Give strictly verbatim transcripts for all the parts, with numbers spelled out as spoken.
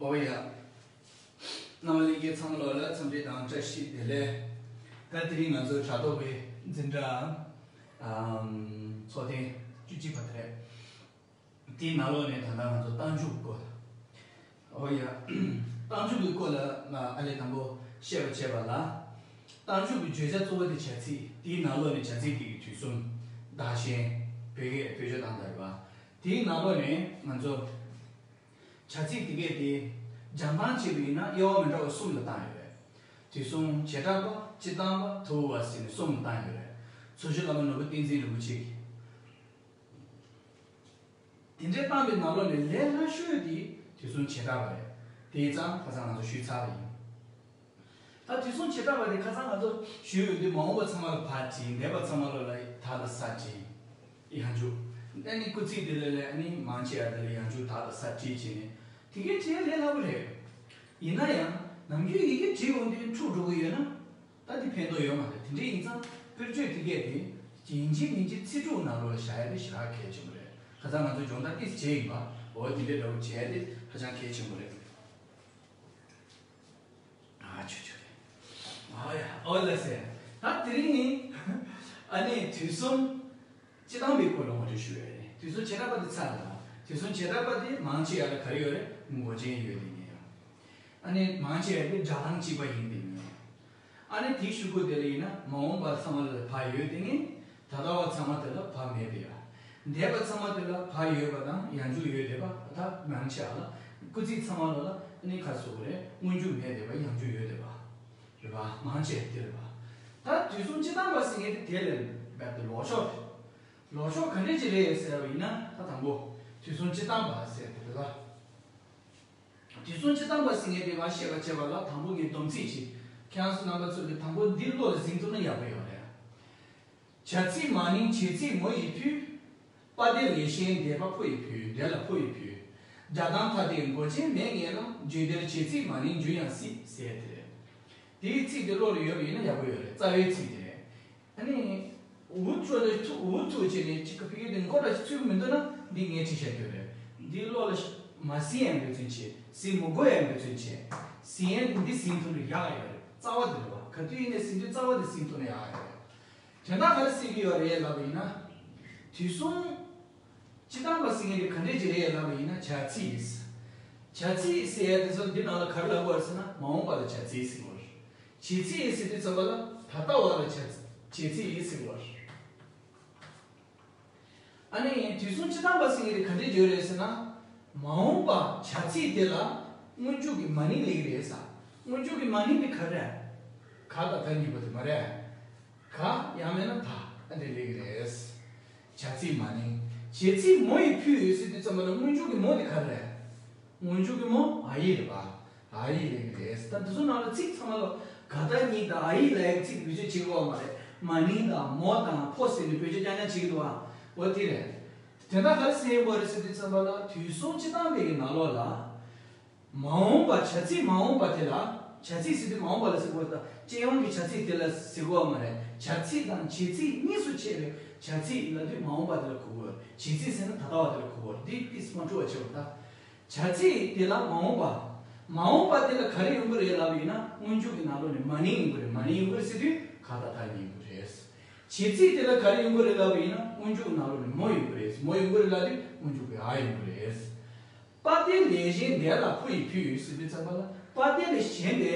ཨོ་ཡ། རྣམ་པ་ལྷན་རྒྱས་ཚང་མ་ལོག་ལ་འཚམས་འདྲི་དང་བཀྲ་ཤིས་བདེ་ལེགས། ད་དེ་རིང་ང་ཚོ་དྲ་ཐོག་གི་འཛིན་གྲྭ་ཨམ་ཚོགས་ཐེངས་བཅུ་གཅིག་པ་དེ་རེད། དེའི་ནང་ལོགས་ནས་ད་ལྟ་ང་ཚོ་རྟགས་འཇུག་གི་སྐོར། ཨོ་ཡ། རྟགས་འཇུག་གི་སྐོར་ལ་ང་ཨ་ལས་དང་པོ་བཤད་པ་བྱས་པ་ལ། རྟགས་འཇུག་གི་བརྗོད་བྱ་གཙོ་བོ་དེ་བྱ་ཚིག་དེའི་ནང་ལོགས་ནས་བྱ་ཚིག་དེ་གི་དུས་གསུམ། བདག་གཞན། བོད་སྐད་བེད་སྤྱོད་བཏང་དགོས་པ། དེའི་ནང་ལོགས་ནས་ང་ཚོ་བྱ་ཚིག་དེ་གས་དེ་སྦྱང་སྟངས་བྱས་པ་ཡིན་ན་དབྱེ་བ་མི་འདྲ་བ་གསུམ་ལ་བཏང་ཡོད་རེད། དུས་གསུམ་བྱེ་བྲག་པ། སྤྱི་བཏང་པ། ཐུ་བོ་བ་ཟེར་ནས་གསུམ་ལ་བཏང་ཡོད་རེད། ཚོགས་ཞུགས་བླ་མ་ནོར་བུ་བསྟན་འཛིན་རིན་པོ་ཆེ་གིས། དེ་འདྲའི་བཏང་པའི་ནང་ལོགས་ནས་ལས་སླ་ཤོས་དེ་དུས་གསུམ་བྱེ་བྲག་པ་རེད། དེ་ཙང་ཁ་སང་ང་ཚོ་ཞུས་ཚར་བ་ཡིན། ད་དུས་གསུམ་བྱེ་བྲག་པ་དེ་ཁ་སང་ང་ཚོ་ཞུས་ཡོད་དུས་མ་འོངས་པ་ཚང་མ་ལ་བ་བྲིས། འདས་པ་ཚང་མ་ལོག་ལ་ད་དང་ས་བྲིས། ཡང་འཇུག་ཨ་ནི་སྐུལ་ཚིག་དེ་ལ་ལས་ཨ་ནི་མང་ཆེ་བ་དེ་ལ་ཡང་འཇུག་ད་དང་ས་བྲིས་བྱས་ནས་དེ་གའི་བྲིས་ལས་སླ་པོ་རེད། ཡིན་ན་ཡང་ནམ་རྒྱུན་ཡི་གེ་བྲིས་ཡོང་དུས་འཁྲུག་འགྲོ་གི་ཡོད་ན། ད་དེ་ཕན་ཐོགས་ཡོད་མ་རེད། དེ་འདྲ་ཡིན་ཙང་དཔེར་བརྗོད་དེ་གས་དེ་ཡིན་གཅིག་མིན་གཅིག་ཚིག་གྲོགས་ནང་ལོགས་ལ་བཞག་ཡ་དེ་ཞེ་དྲག་གལ་ཆེན་པོ་རེད། ཁ་སང་ང་ཚོ་སྦྱོང་བརྡར་ཏོག་ཙམ་བྱས་ཡིན་པ། འོ་དེ་འདྲའི་འདྲ་བོ་བྱས་ཏེ་ཧ་ཅང་གལ་ཆེན་པོ་རེད། ཨ་ཆུ་ཆུ་རེད། ཨ་ཡ་ཨོ་ལ་སེ། ད་དེ་རིང་ནི་ཨ་ནི་དུས་གསུམ་སྤྱི་བཏང་པའི་སྐོར་ལ་ངོ་སྤྲོད་ཞུ་ཡ་རེད། དུས་གསུམ་བྱེ་བྲག་པ་དེ་ཚར་ལ། དུས་གསུམ་བྱེ་བྲག་པ་དེ་མང་ཆེ་ཡ་ལ་ག་རེ་ཡོད་རེད། མགོ་ཅན་ཡོད་དེ་ངེས། ཨ་ནི་མང་ཆེ་བ་དེ་སྒྲ་གདངས་གཅིག་པ་ཡིན་དེ་ངེས། ཨ་ནི་དེའི་གཞུག་གུ་དེ་ལ་ཡིན་ན་མ་འོངས་པ་ཚང་མ་ལ་བ་ཡོད་དེ་ངེས། ད་ལྟ་བ་ཚང་མ་དེ་ལ་བ་མེད་པ་ཡ། འདས་པ་ཚང་མ་དེ་ལ་བ་ཡོད་པ་དང་ཡང་འཇུག་ཡོད་བསྡད་པ། ད་མང་ཆེ་བ་ལ་སྐུལ་ཚིག་ཚང་མ་ལ་ལ་ཨ་ནི་ཁ་སོ་གོ་རེད། སྔོན་འཇུག་མེད་བསྡད་པ། ཡང་འཇུག་ཡོད་བསྡད་པ་རེད་པ། མང་ཆེ་དེ་རེད་པ། ད་དུས་གསུམ་སྤྱི་བཏང་པ་ཟེར་མཁན་དེ་དེ་ལས་རྦད་དེ་ལོགས་ཕྱོགས་རེད། ལོགས་ཕྱོགས་ག་འདྲས་ཅིག་རེད་ཟེར་བ་ཡིན་ན། ད་དང་པོ་དུས་གསུམ་སྤྱི་བཏང་པ་ཟེར་དེ་རེད་པ། དུས་གསུམ་སྤྱི་བཏང་པ་ཟེར་མཁན་དེ་མར་བཤད་པ་བྱས་པ་ལ་དང་པོ་ངས་སྡོམ་ཚིག་ཅིག་ཁྱེད་རང་ཚོ་རྣམ་པ་ཚོ་གིས་དང་པོ་འདི་བློ་ལ་ཟིན་ཐུབ་ན་ཡག་པོ་ཡོད་རེད། བྱ་ཚིག་མ་ནིང་བྱེད་ཚིག་མོ་ཡི་ཕུད། པ་དེ་ལས་གཞན་འདས་པ་ཕོ་ཡི་ཕུད། འདས་ལ་ཕོ་ཡི་ཕུད། སྒྲ་གདངས་ཐ་དད་མགོ་ཅན་མེད་ངེས་ལ། བརྗོད་འདིར་བྱེད་ཚིག་མ་ནིང་འཇུ་ཡང་སྲིད་ཟེར་དེ་རེད། དེའི་ཚིག་དེ་བློ་ལ་ཡོད་པ་ཡིན་ན་ཡག་པོ་ཡོད་རེད། རྩ་བའི་ཚིག་དེ་རེད། ཨ་ནི། འུ་ཐུག་ལ་ཐུག་འུ་ཐུག་བྱས་ནས་ཅིག་ག་ཕི་གི་དེ་མགོ་འདྲ་ཞིག་ཚུད་ཀྱི་མི་འདུག་ན་འདི་ངས་བྲིས་བཞག་རྒྱུ་རེད། འདི་བློ་ལ་ཤ་མ་ཟིན་ཡང་འབད་བརྩོན་བྱེད། ཟིན་མི་དགོས་ཡང་འབད་བརྩོན་བྱེད། ཟིན་ཡང་འདི་ཟིན་ཐུབ་ན་ཡག་ཡོད་རེད། རྩ་བ་འདི་རེད་པ། ག་དུས་ཡིན་ནའི་ཟིན་དུས་རྩ་བ་འདི་ཟིན་ཐུབ་ན་ཡག་ཡོད་རེད། དོན་དག་ག་རེ་ཟེར་གྱི་ཡོད་རེད་ལབ་པ་ཡིན་ན། དུས་གསུམ་སྤྱི་བཏང་པ་ཟེར་མཁན་དེ་ག་འདྲས་ཅིག་རེད་ལབ་པ་ཡིན་ན། བྱ་ཚིག་བྱ་ཚིག་ཟེར་ཡ་དེ་ཚོ་འདི་ནང་ལ་ག་རེ་ལབ་དགོས་རེད་ཟེར་ན། མ་འོངས་པ་ལ་བྱ་ཚིག་ཟེར་དགོས་རེད། བྱེད་ཚིག་ཟེར་དུས་ཙམ་པ་ལ་ད་ལྟ་བ་ལ་བྱ་བྱེད་ཚིག་ཟེར་དགོས་རེད། ཨ་ནི་དུས་གསུམ་སྤྱི་བཏང་པ་ཟེར་མཁན་དེ་ག་འདྲས་ཅིག་རེད་ཟེར་ན། མ་འོངས་པ་བྱ་ཚིག་དེ་ལ་སྔོན་འཇུག་གི་མ་ནིང་སླེབས་ཀྱི་རེད་ཟེར། སྔོན་འཇུག་གི་མ་ནིང་དེ་ག་རེ་རེད། ག་དང་ད་གཉིས་པོ་དེ་མ་རེད། ག་ཡང་མིན་ན་ད་ཨ་འདི་ལེགས་རེད། བྱ་ཚིག་མ་ནིང་། བྱེད་ཚིག་མོ་ཡི་ཕུད་ཡོད་ཟེར་དུས་ཙམ་པ་ལ་སྔོན་འཇུག་གི་མོ་དེ་ག་རེ་རེད། སྔོན་འཇུག་གི་མོ་ཨ་ཡིག་རེད་པ། ཨ་ཡིག་ལེགས་རེད། ད་འདི་ཚོ་ནང་ལ་ཚིག་ཚང་མ་ལ་ག་ད་གཉིས་དང་ཨ་ཡིག་ལ་ཡག་ཚིག་བེད་སྤྱོད་བྱེད་དགོས་པ་མ་རེད། མ་ནིང་དང་མོ་དང་ཕོ་ཟེར་ནས་བེད་སྤྱོད་རྐྱང་རྐྱང་བྱེད་ཀྱི་འདུག་ཨ། འོ་དེ་རེད། དོན་དག་ག་རེ་ཟེར་དགོས་རེད་ཟེར་དུས་ཙམ་པ་ལ་དུས་གསུམ་སྤྱི་བཏང་པའི་གི་ནང་ལོགས་ལ། མ་འོངས་པ་བྱ་ཚིག་མ་འོངས་པ་དེ་ལ། བྱ་ཚིག་ཟེར་དུས་མ་འོངས་པ་ལ་ཟེར་དགོས་དང་སྤྱི་ཡོངས་ཀྱི་བྱ་ཚིག་དེ་ལ་ཟེར་དགོས་པ་མ་རེད། བྱ་ཚིག་དང་བྱེད་ཚིག་གཉིས་སུ་ཕྱེ་བའི་བྱ་ཚིག་ལབ་དུས་མ་འོངས་པ་དེ་ལ་གོ་དགོས། བྱེད་ཚིག་ཟེར་ན་ད་ལྟ་བ་དེ་ལ་གོ་དགོས། འདི་ཏིས་མ་འཁྲུལ་བ་བྱེད་དགོས་ད། བྱ་ཚིག་དེ་ལ་མ་འོངས་པ། མ་འོངས་པ་དེ་ལ་ག་རེ་ཡོང་གི་རེད་ལབ་པ་ཡིན་ན་སྔོན་འཇུག་གི་ནང་ལོགས་ནས་མ་ནིང་ཡོང་གི་རེད། མ་ནིང་ཡོང་གི་རེད་ཟེར་དུས་ག་དང་ད་གཉིས་ཡོང་གི་རེད། བྱེད་ཚིག་དེ་ལ་ག་རེ་ཡོང་གི་རེད་ལབ་པ་ཡིན་ན་སྔོན་འཇུག་གི་ནང་ལོགས་ནས་མོ་ཡོང་གི་རེད། མོ་ཡོང་གི་རེད་ལབ་དུས་སྔོན་འཇུག་གི་ཨ་ཡོང་གི་རེད། པ་དེ་ལས་གཞན་འདས་ལ་ཕོ་ཡི་ཕུད་ཟེར་དུས་ཙམ་པ་ལ་པ་དེ་ལས་གཞན་པའི་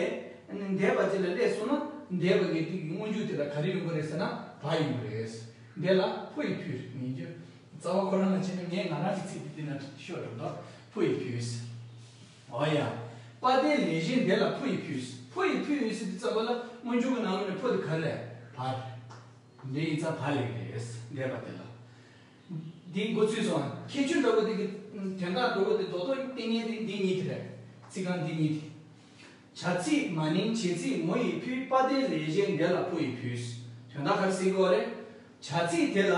འདས་པ་དེ་ལ་སླེབས་སོང་ན་འདས་པ་གི་དེ་གི་སྔོན་འཇུག་དེ་ལ་ག་རེ་ཡོང་གི་རེད་ཟེར་ན་བ་ཡོང་གི་རེད། འདས་ལ་ཕོ་ཡི་ཕུད་ཡིན་རྒྱུ། རྩ་བ་ཁོ་རང་ལ་བྱས་ན་ངས་ང་རང་གི་ཚིག་དེ་འདི་ན་ཤོར་འགྲོ་འདུག་ཕོ་ཡི་ཕུད། འོ་ཡ། པ་དེ་ལས་གཞན་འདས་ལ་ཕོ་ཡི་ཕུད། ཕོ་ཡི་ཕུད་ཟེར་དུས་ཙམ་པ་ལ་སྔོན་འཇུག་གི་ནང་ལོགས་ནས་ཕོ་དེ་ག་རེ་རེད། བ་རེད། འདི་ཡིན་ཙང་བ་ལེགས་རེད། འདས་པ་དེ་ལ། འདི་འགོ་ཚུགས་སོང་། ཁྱད་ཆོས་འདྲ་པོ་དེ་གི་དོན་དག་འདྲ་པོ་དེ་རྡོག་རྡོག་བསྟན་མཁན་དེ་འདི་གཉིས་དེ་རེད། ཚིག་རྐང་འདི་གཉིས་དེ། བྱ་ཚིག་མ་ནིང་བྱེད་ཚིག་མོ་ཡི་ཕུད། པ་དེ་ལས་གཞན་འདས་ལ་ཕོ་ཡི་ཕུད། དོན་དག་ག་རེ་ཟེར་གྱི་ཡོད་རེད། བྱ་ཚིག་དེ་ལ་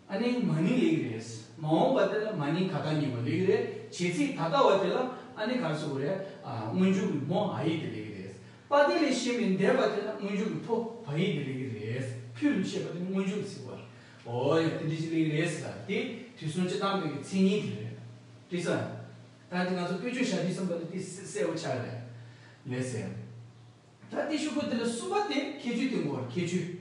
ཨ་ནི་མ་ནིང་སླེབས་ཀྱི་རེད། མ་འོངས་པ་དེ་ལ་མ་ནིང་ག་དང་གཉིས་པོ་སླེབས་ཀྱི་རེད། བྱེད་ཚིག་ད་ལྟ་བ་དེ་ལ་ཨ་ནི་ག་རེ་ཟེར་དགོས་རེད། ཨ་སྔོན་འཇུག་གི་མོ་ཨ་ཡིག་དེ་སླེབས་ཀྱི་རེད། པ་དེ་ལས་གཞན་པའི་འདས་པ་དེ་ལ་སྔོན་འཇུག་གི་ཕོ་བ་ཡིག་དེ་སླེབས་ཀྱི་རེད། ཕུད་ལ་བཤད་པ་དེ་སྔོན་འཇུག་ཟེར་བ། འོ་ཡ་དེ་འདྲ་ཞིག་སླེབས་ཀྱི་རེད་ཟེར་ལ་དེ་དུས་གསུམ་སྤྱི་བཏང་པའི་གི་མཚན་ཉིད་དེ་རེད། དེ་ས། ད་དེ་ང་ཚོ་དཔེ་བརྗོད་བྱ་དུས་ཙམ་པ་ལ་དེ་གསལ་པོ་ཆགས་རེད། ལགས་སེ། ད་དེ་ཤོག་གུ་དེ་ལ་གསུམ་པ་དེ་ཁྱད་ཆོས་སྟོན་དགོས་རེད། ཁྱད་ཆོས།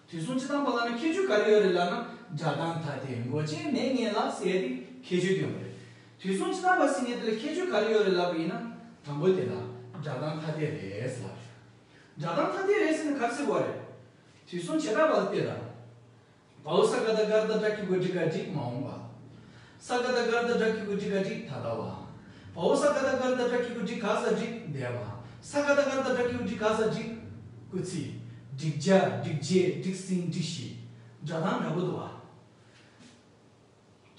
དུས་གསུམ་སྤྱི་དང་པ་ལབ་ན་ཁྱད་ཆོས་ག་རེ་ཡོད་རེད་ལབ་ན། སྒྲ་གདངས་ཐ་དད། མགོ་ཅན་མེད་ངེས་ལ་ཟེར་ཏེ་ཁྱད་ཆོས་སྟོན་པ་རེད། དུས་གསུམ་སྤྱི་དང་པ་ཟེར་མཁན་དེ་ལ་ཁྱད་ཆོས་ག་རེ་ཡོད་རེད་ལབ་པ་ཡིན་ན། དང་པོ་དེ་ལ་སྒྲ་གདངས་ཐ་དད་རེད་ལབ། སྒྲ་གདངས་ཐ་དད་རེད་ཟེར་ན་ག་རེ་ཟེར་དགོས་རེད། དུས་གསུམ་བྱེ་བྲག་པ་ལ་བལྟས་ལ། བའོ་ས་ག་བཏགས་སྒ་ར་བཏགས་སྒྲ་གི་གུ་སྒྲི་ག་སྒྲིག་མ་འོངས་པ། ས་ག་བཏགས་སྒ་ར་བཏགས་སྒྲ་གི་གུ་སྒྲི་ག་སྒྲིག་ད་ལྟ་བ། བའོ་ས་ག་བཏགས་སྒ་ར་བཏགས་སྒྲ་གི་གུ་སྒྲི་ག་ས་སྒྲིག་འདས་པ། ས་ག་བཏགས་སྒ་ར་བཏགས་སྒྲ་གི་གུ་སྒྲི་ག་ས་སྒྲིག་སྐུལ་ཚིག་སྒྲིག་བྱ། སྒྲིག་བྱེད། སྒྲིག་ཟིན། སྒྲིག་བཞིན། སྒྲ་གདངས་འདྲ་པོ་འདུག་བ།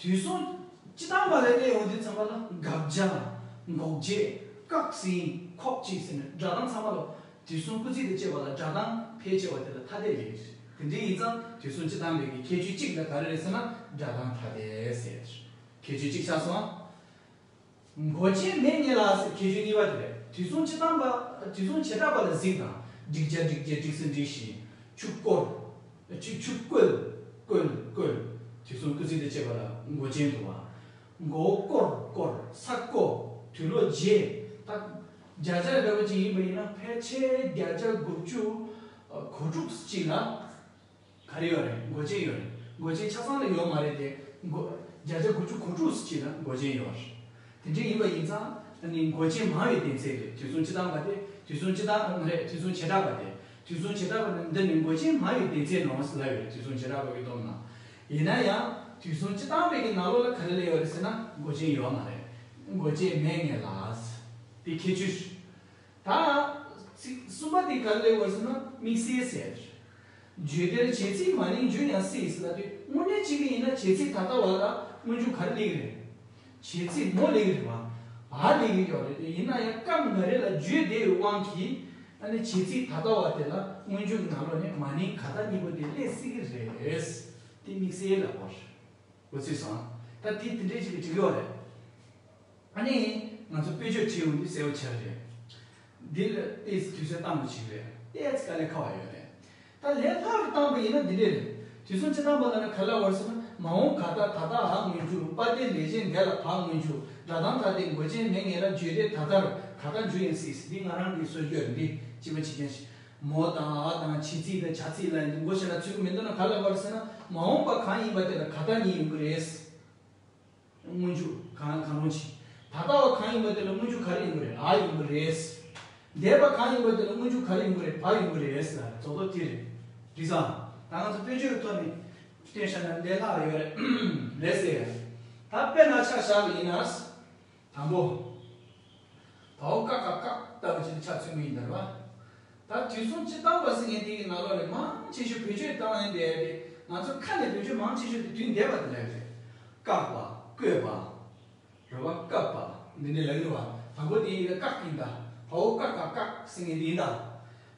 དུས་གསུམ་སྤྱི་དང་པ་ལ་གནས་ཡོང་དུས་ཙམ་པ་ལ་དགག་བྱ། འགོག་བྱེད། བཀག་ཟིན། ཁོག་ཅིག་ཟེར་ནས་སྒྲ་གདངས་ཚང་མ་ལ་དུས་གསུམ་སྐུལ་ཚིག་དང་བཅས་པ་ལ་སྒྲ་གདངས་ཕལ་ཆེ་བ་དེ་ལ་ཐ་དད་ལེགས་རེད། དེ་འདྲ་ཡིན་ཙང་དུས་གསུམ་སྤྱི་དང་པའི་གི་ཁྱད་ཆོས་གཅིག་ལ་ག་རེ་རེད་ཟེར་ན་སྒྲ་གདངས་ཐ་དད་ཟེར། ཁྱད་ཆོས་གཅིག་ཆགས་སོང་། མགོ་ཅན་མེད་ངེས་ལ་ཟེར་ཁྱད་ཆོས་གཉིས་པ་དེ་རེད། དུས་གསུམ་སྤྱི་དང་པ། དུས་གསུམ་བྱེ་བྲག་པ་ལ་གཟིགས་དང་། སྒྲིག་བྱ། སྒྲིག་བྱེད། སྒྲིག་ཟིན། སྒྲིག་བཞིན། ཆུ་བསྐོལ། ཆུ་ཆུ་བསྐོལ། བསྐོལ། བསྐོལ། དུས་གསུམ་སྐུལ་ཚིག་དང་བཅས་པ་ལ་མགོ་ཅན་འདུག་བ། མགོ་བོ་བསྐོར། བསྐོར། ས་བརྐོ། དུས་ལོ་བརྗེ། ད་བརྒྱ་ཆ་འདྲ་པོ་ཅིག་ཡིན་པ་ཡིན་ན་ཕལ་ཆེར་བརྒྱ་ཆ་དགུ་བཅུ་གོ་དྲུག་ཅིག་ལ་ག་རེ་ཡོད་རེད། མགོ་ཅན་ཡོད་རེད། མགོ་ཅན་ཆ་ཚང་ལ་ཡོད་མ་རེད་དེ། མགོ་བརྒྱ་ཆ་དགུ་བཅུ་གོ་དྲུག་ཅིག་ལ་མགོ་ཅན་ཡོད་རེད། དེ་འདྲ་ཡིན་པ་ཡིན་ཙང་ཨ་ནི་མགོ་ཅན་མང་བའི་སྡེ་ཚན་རེད། དུས་གསུམ་སྤྱི་དང་པ་དེ་དུས་གསུམ་སྤྱི་དང་མ་རེད། དུས་གསུམ་བྱེ་བྲག་པ་དེ། དུས་གསུམ་བྱེ་བྲག་པ་ནི་འདི་ནི་མགོ་ཅན་མང་བའི་སྡེ་ཚན་ནང་ལ་ཡོད་རེད། དུས་གསུམ་བྱེ་བྲག་པ་གི་སྡོམ་ན། ཡིན་ན་ཡང་དུས་གསུམ་སྤྱི་དང་པའི་གི་ནང་ལོགས་ལ་ག་རེ་ལ་ཡོད་རེད་ཟེར་ན་མགོ་ཅན་ཡོད་མ་རེད། མགོ་ཅན་མེད་ངེས་ལ། དེ་ཁྱད་ཆོས། ད་ཚིག་གསུམ་པ་དེ་ག་རེ་ལ་ཡོད་རེད་ཟེར་ན་དམིགས་བསལ་ཟེར། བརྗོད་དེར་བྱེད་ཚིག་མ་ནིང་འཇུག་ཡང་སྲིད་ཟེར་ལབ་དུས་དངོས་གནས་བྱེད་ཀྱི་ཡིན་ན་བྱེད་ཚིག་ད་ལྟ་བ་ལ་སྔོན་འཇུག་ག་རེ་སླེབས་ཀྱི་རེད། བྱེད་ཚིག་མོ་སླེབས་ཀྱི་རེད་བ། བ་སླེབས་ཀྱི་ཡོད་རེད། ཡིན་ན་ཡང་སྐབས་འགའ་རེ་ལ་བརྗོད་བདེ་བའི་དབང་གིས་ཨ་ནི་བྱེད་ཚིག་ད་ལྟ་བ་དེ་ལ་སྔོན་འཇུག་ནང་ལོགས་ནས་མ་ནིང་ག་ད་གཉིས་པོ་དེ་སླེབས་སྲིད་ཀྱི་རེད། དེ་དམིགས་བསལ་ལ་གོ། འོ་ཚིག་སོང་། ད་དེ་དེ་འདྲས་ཅིག་གི་འགྲིག་ཡོད་རེད། ཨ་ནི་ང་ཚོ་དཔེ་བརྗོད་བྲིས་ཡོང་དུས་གསལ་པོ་ཆགས་རེད། འདི་ལ་ཏོག་ཙམ་དུས་ཚོད་གཏང་དགོས་ཀྱི་རེད། ཏོག་ཙམ་དཀའ་ལས་ཁག་པོ་ཡོད་རེད། ད་ལས་སླ་རུ་བཏང་པ་ཡིན་ན་འདི་འདྲས་རེད། དུས་གསུམ་སྤྱི་དང་པ་ལབ་ན་ག་ལ་བར་སོང་ན་མ་འོངས་ག་ད་ད་ལྟ་འ་སྔོན་འཇུག་བ་སྡེ་ལས་གཞན་འདས་ལ་བ་སྔོན་འཇུག་སྒྲ་གདངས་ཐ་དད། མགོ་ཅན་མེད་ངེས་ལ་བརྗོད་བདེར་ད་ལྟར་ག་ད་འཇུག་ཡང་སྲིད། འདི་ང་རང་གི་སྲོལ་རྒྱུན་འདི་སྤྱི་པ་བྱེད་མཁན་ཞིག་མོ་དང་འ་དང་བྱེད་ཚིག་དང་བྱ་ཚིག་ལ་མགོ་ཞེ་དྲག་ཚུད་ཀྱི་མི་འདུག་ན་ག་ལ་བར་སོང་ན་མ་འོངས་པ་གང་ཡིན་པ་དེ་ལ་ག་ད་གཉིས་ཡོང་གི་རེད། སྔོན་འཇུག་གང་གང་རུང་ཆེ། ད་ལྟ་བ་གང་ཡིན་པ་དེ་ལ་སྔོན་འཇུག་ག་རེ་ཡོང་གི་རེད། འ་ཡོང་གི་རེད། འདས་པ་གང་ཡིན་པ་དེ་ལ་སྔོན་འཇུག་ག་རེ་ཡོང་གི་རེད། བ་ཡོང་གི་རེད་ལ་རྫོགས་རྫོགས་དེ་རེད། རེད་ཙང་། ད་ང་ཚོ་དཔེ་བརྗོད་ཐོག་ནས་བསྟན་བཞག་ན་ལས་སླ་བ་ཡོད་རེད། ལགས་སེ། ད་དཔེར་ན་ཆ་བཞག་པ་ཡིན་ན། དང་པོ། བའོ་ཀ་ཁ་བཀག་ལྟ་བུ་ཅིག་ཆ་མཚོན་གྱི་ཡིན་ད་རེད་བ། ད་དུས་གསུམ་སྤྱི་དང་པ་ཟེར་མཁན་དེའི་ནང་ལོགས་ལ་མང་ཆེ་ཤོས་བེད་སྤྱོད་བཏང་ཡོང་དེ་དེ་ང་ཚོ་ཁ་ནས་བེད་སྤྱོད་མང་ཆེ་ཤོས་དེ་དུས་འདས་པ་དེ་ལ་ཡོད་རེད། བཀག་པ། བཀོད་པ། རེད་བ། བཀག་པ། འདི་འདྲ་ལབ་ཀྱི་རེད་བ། དང་པོ་དེ་ཡིན་ན་བཀག་ཡིན་ད། བའོ་ཀ་ཁ་བཀག་ཟེར་མཁན་དེ་ཡིན་ད།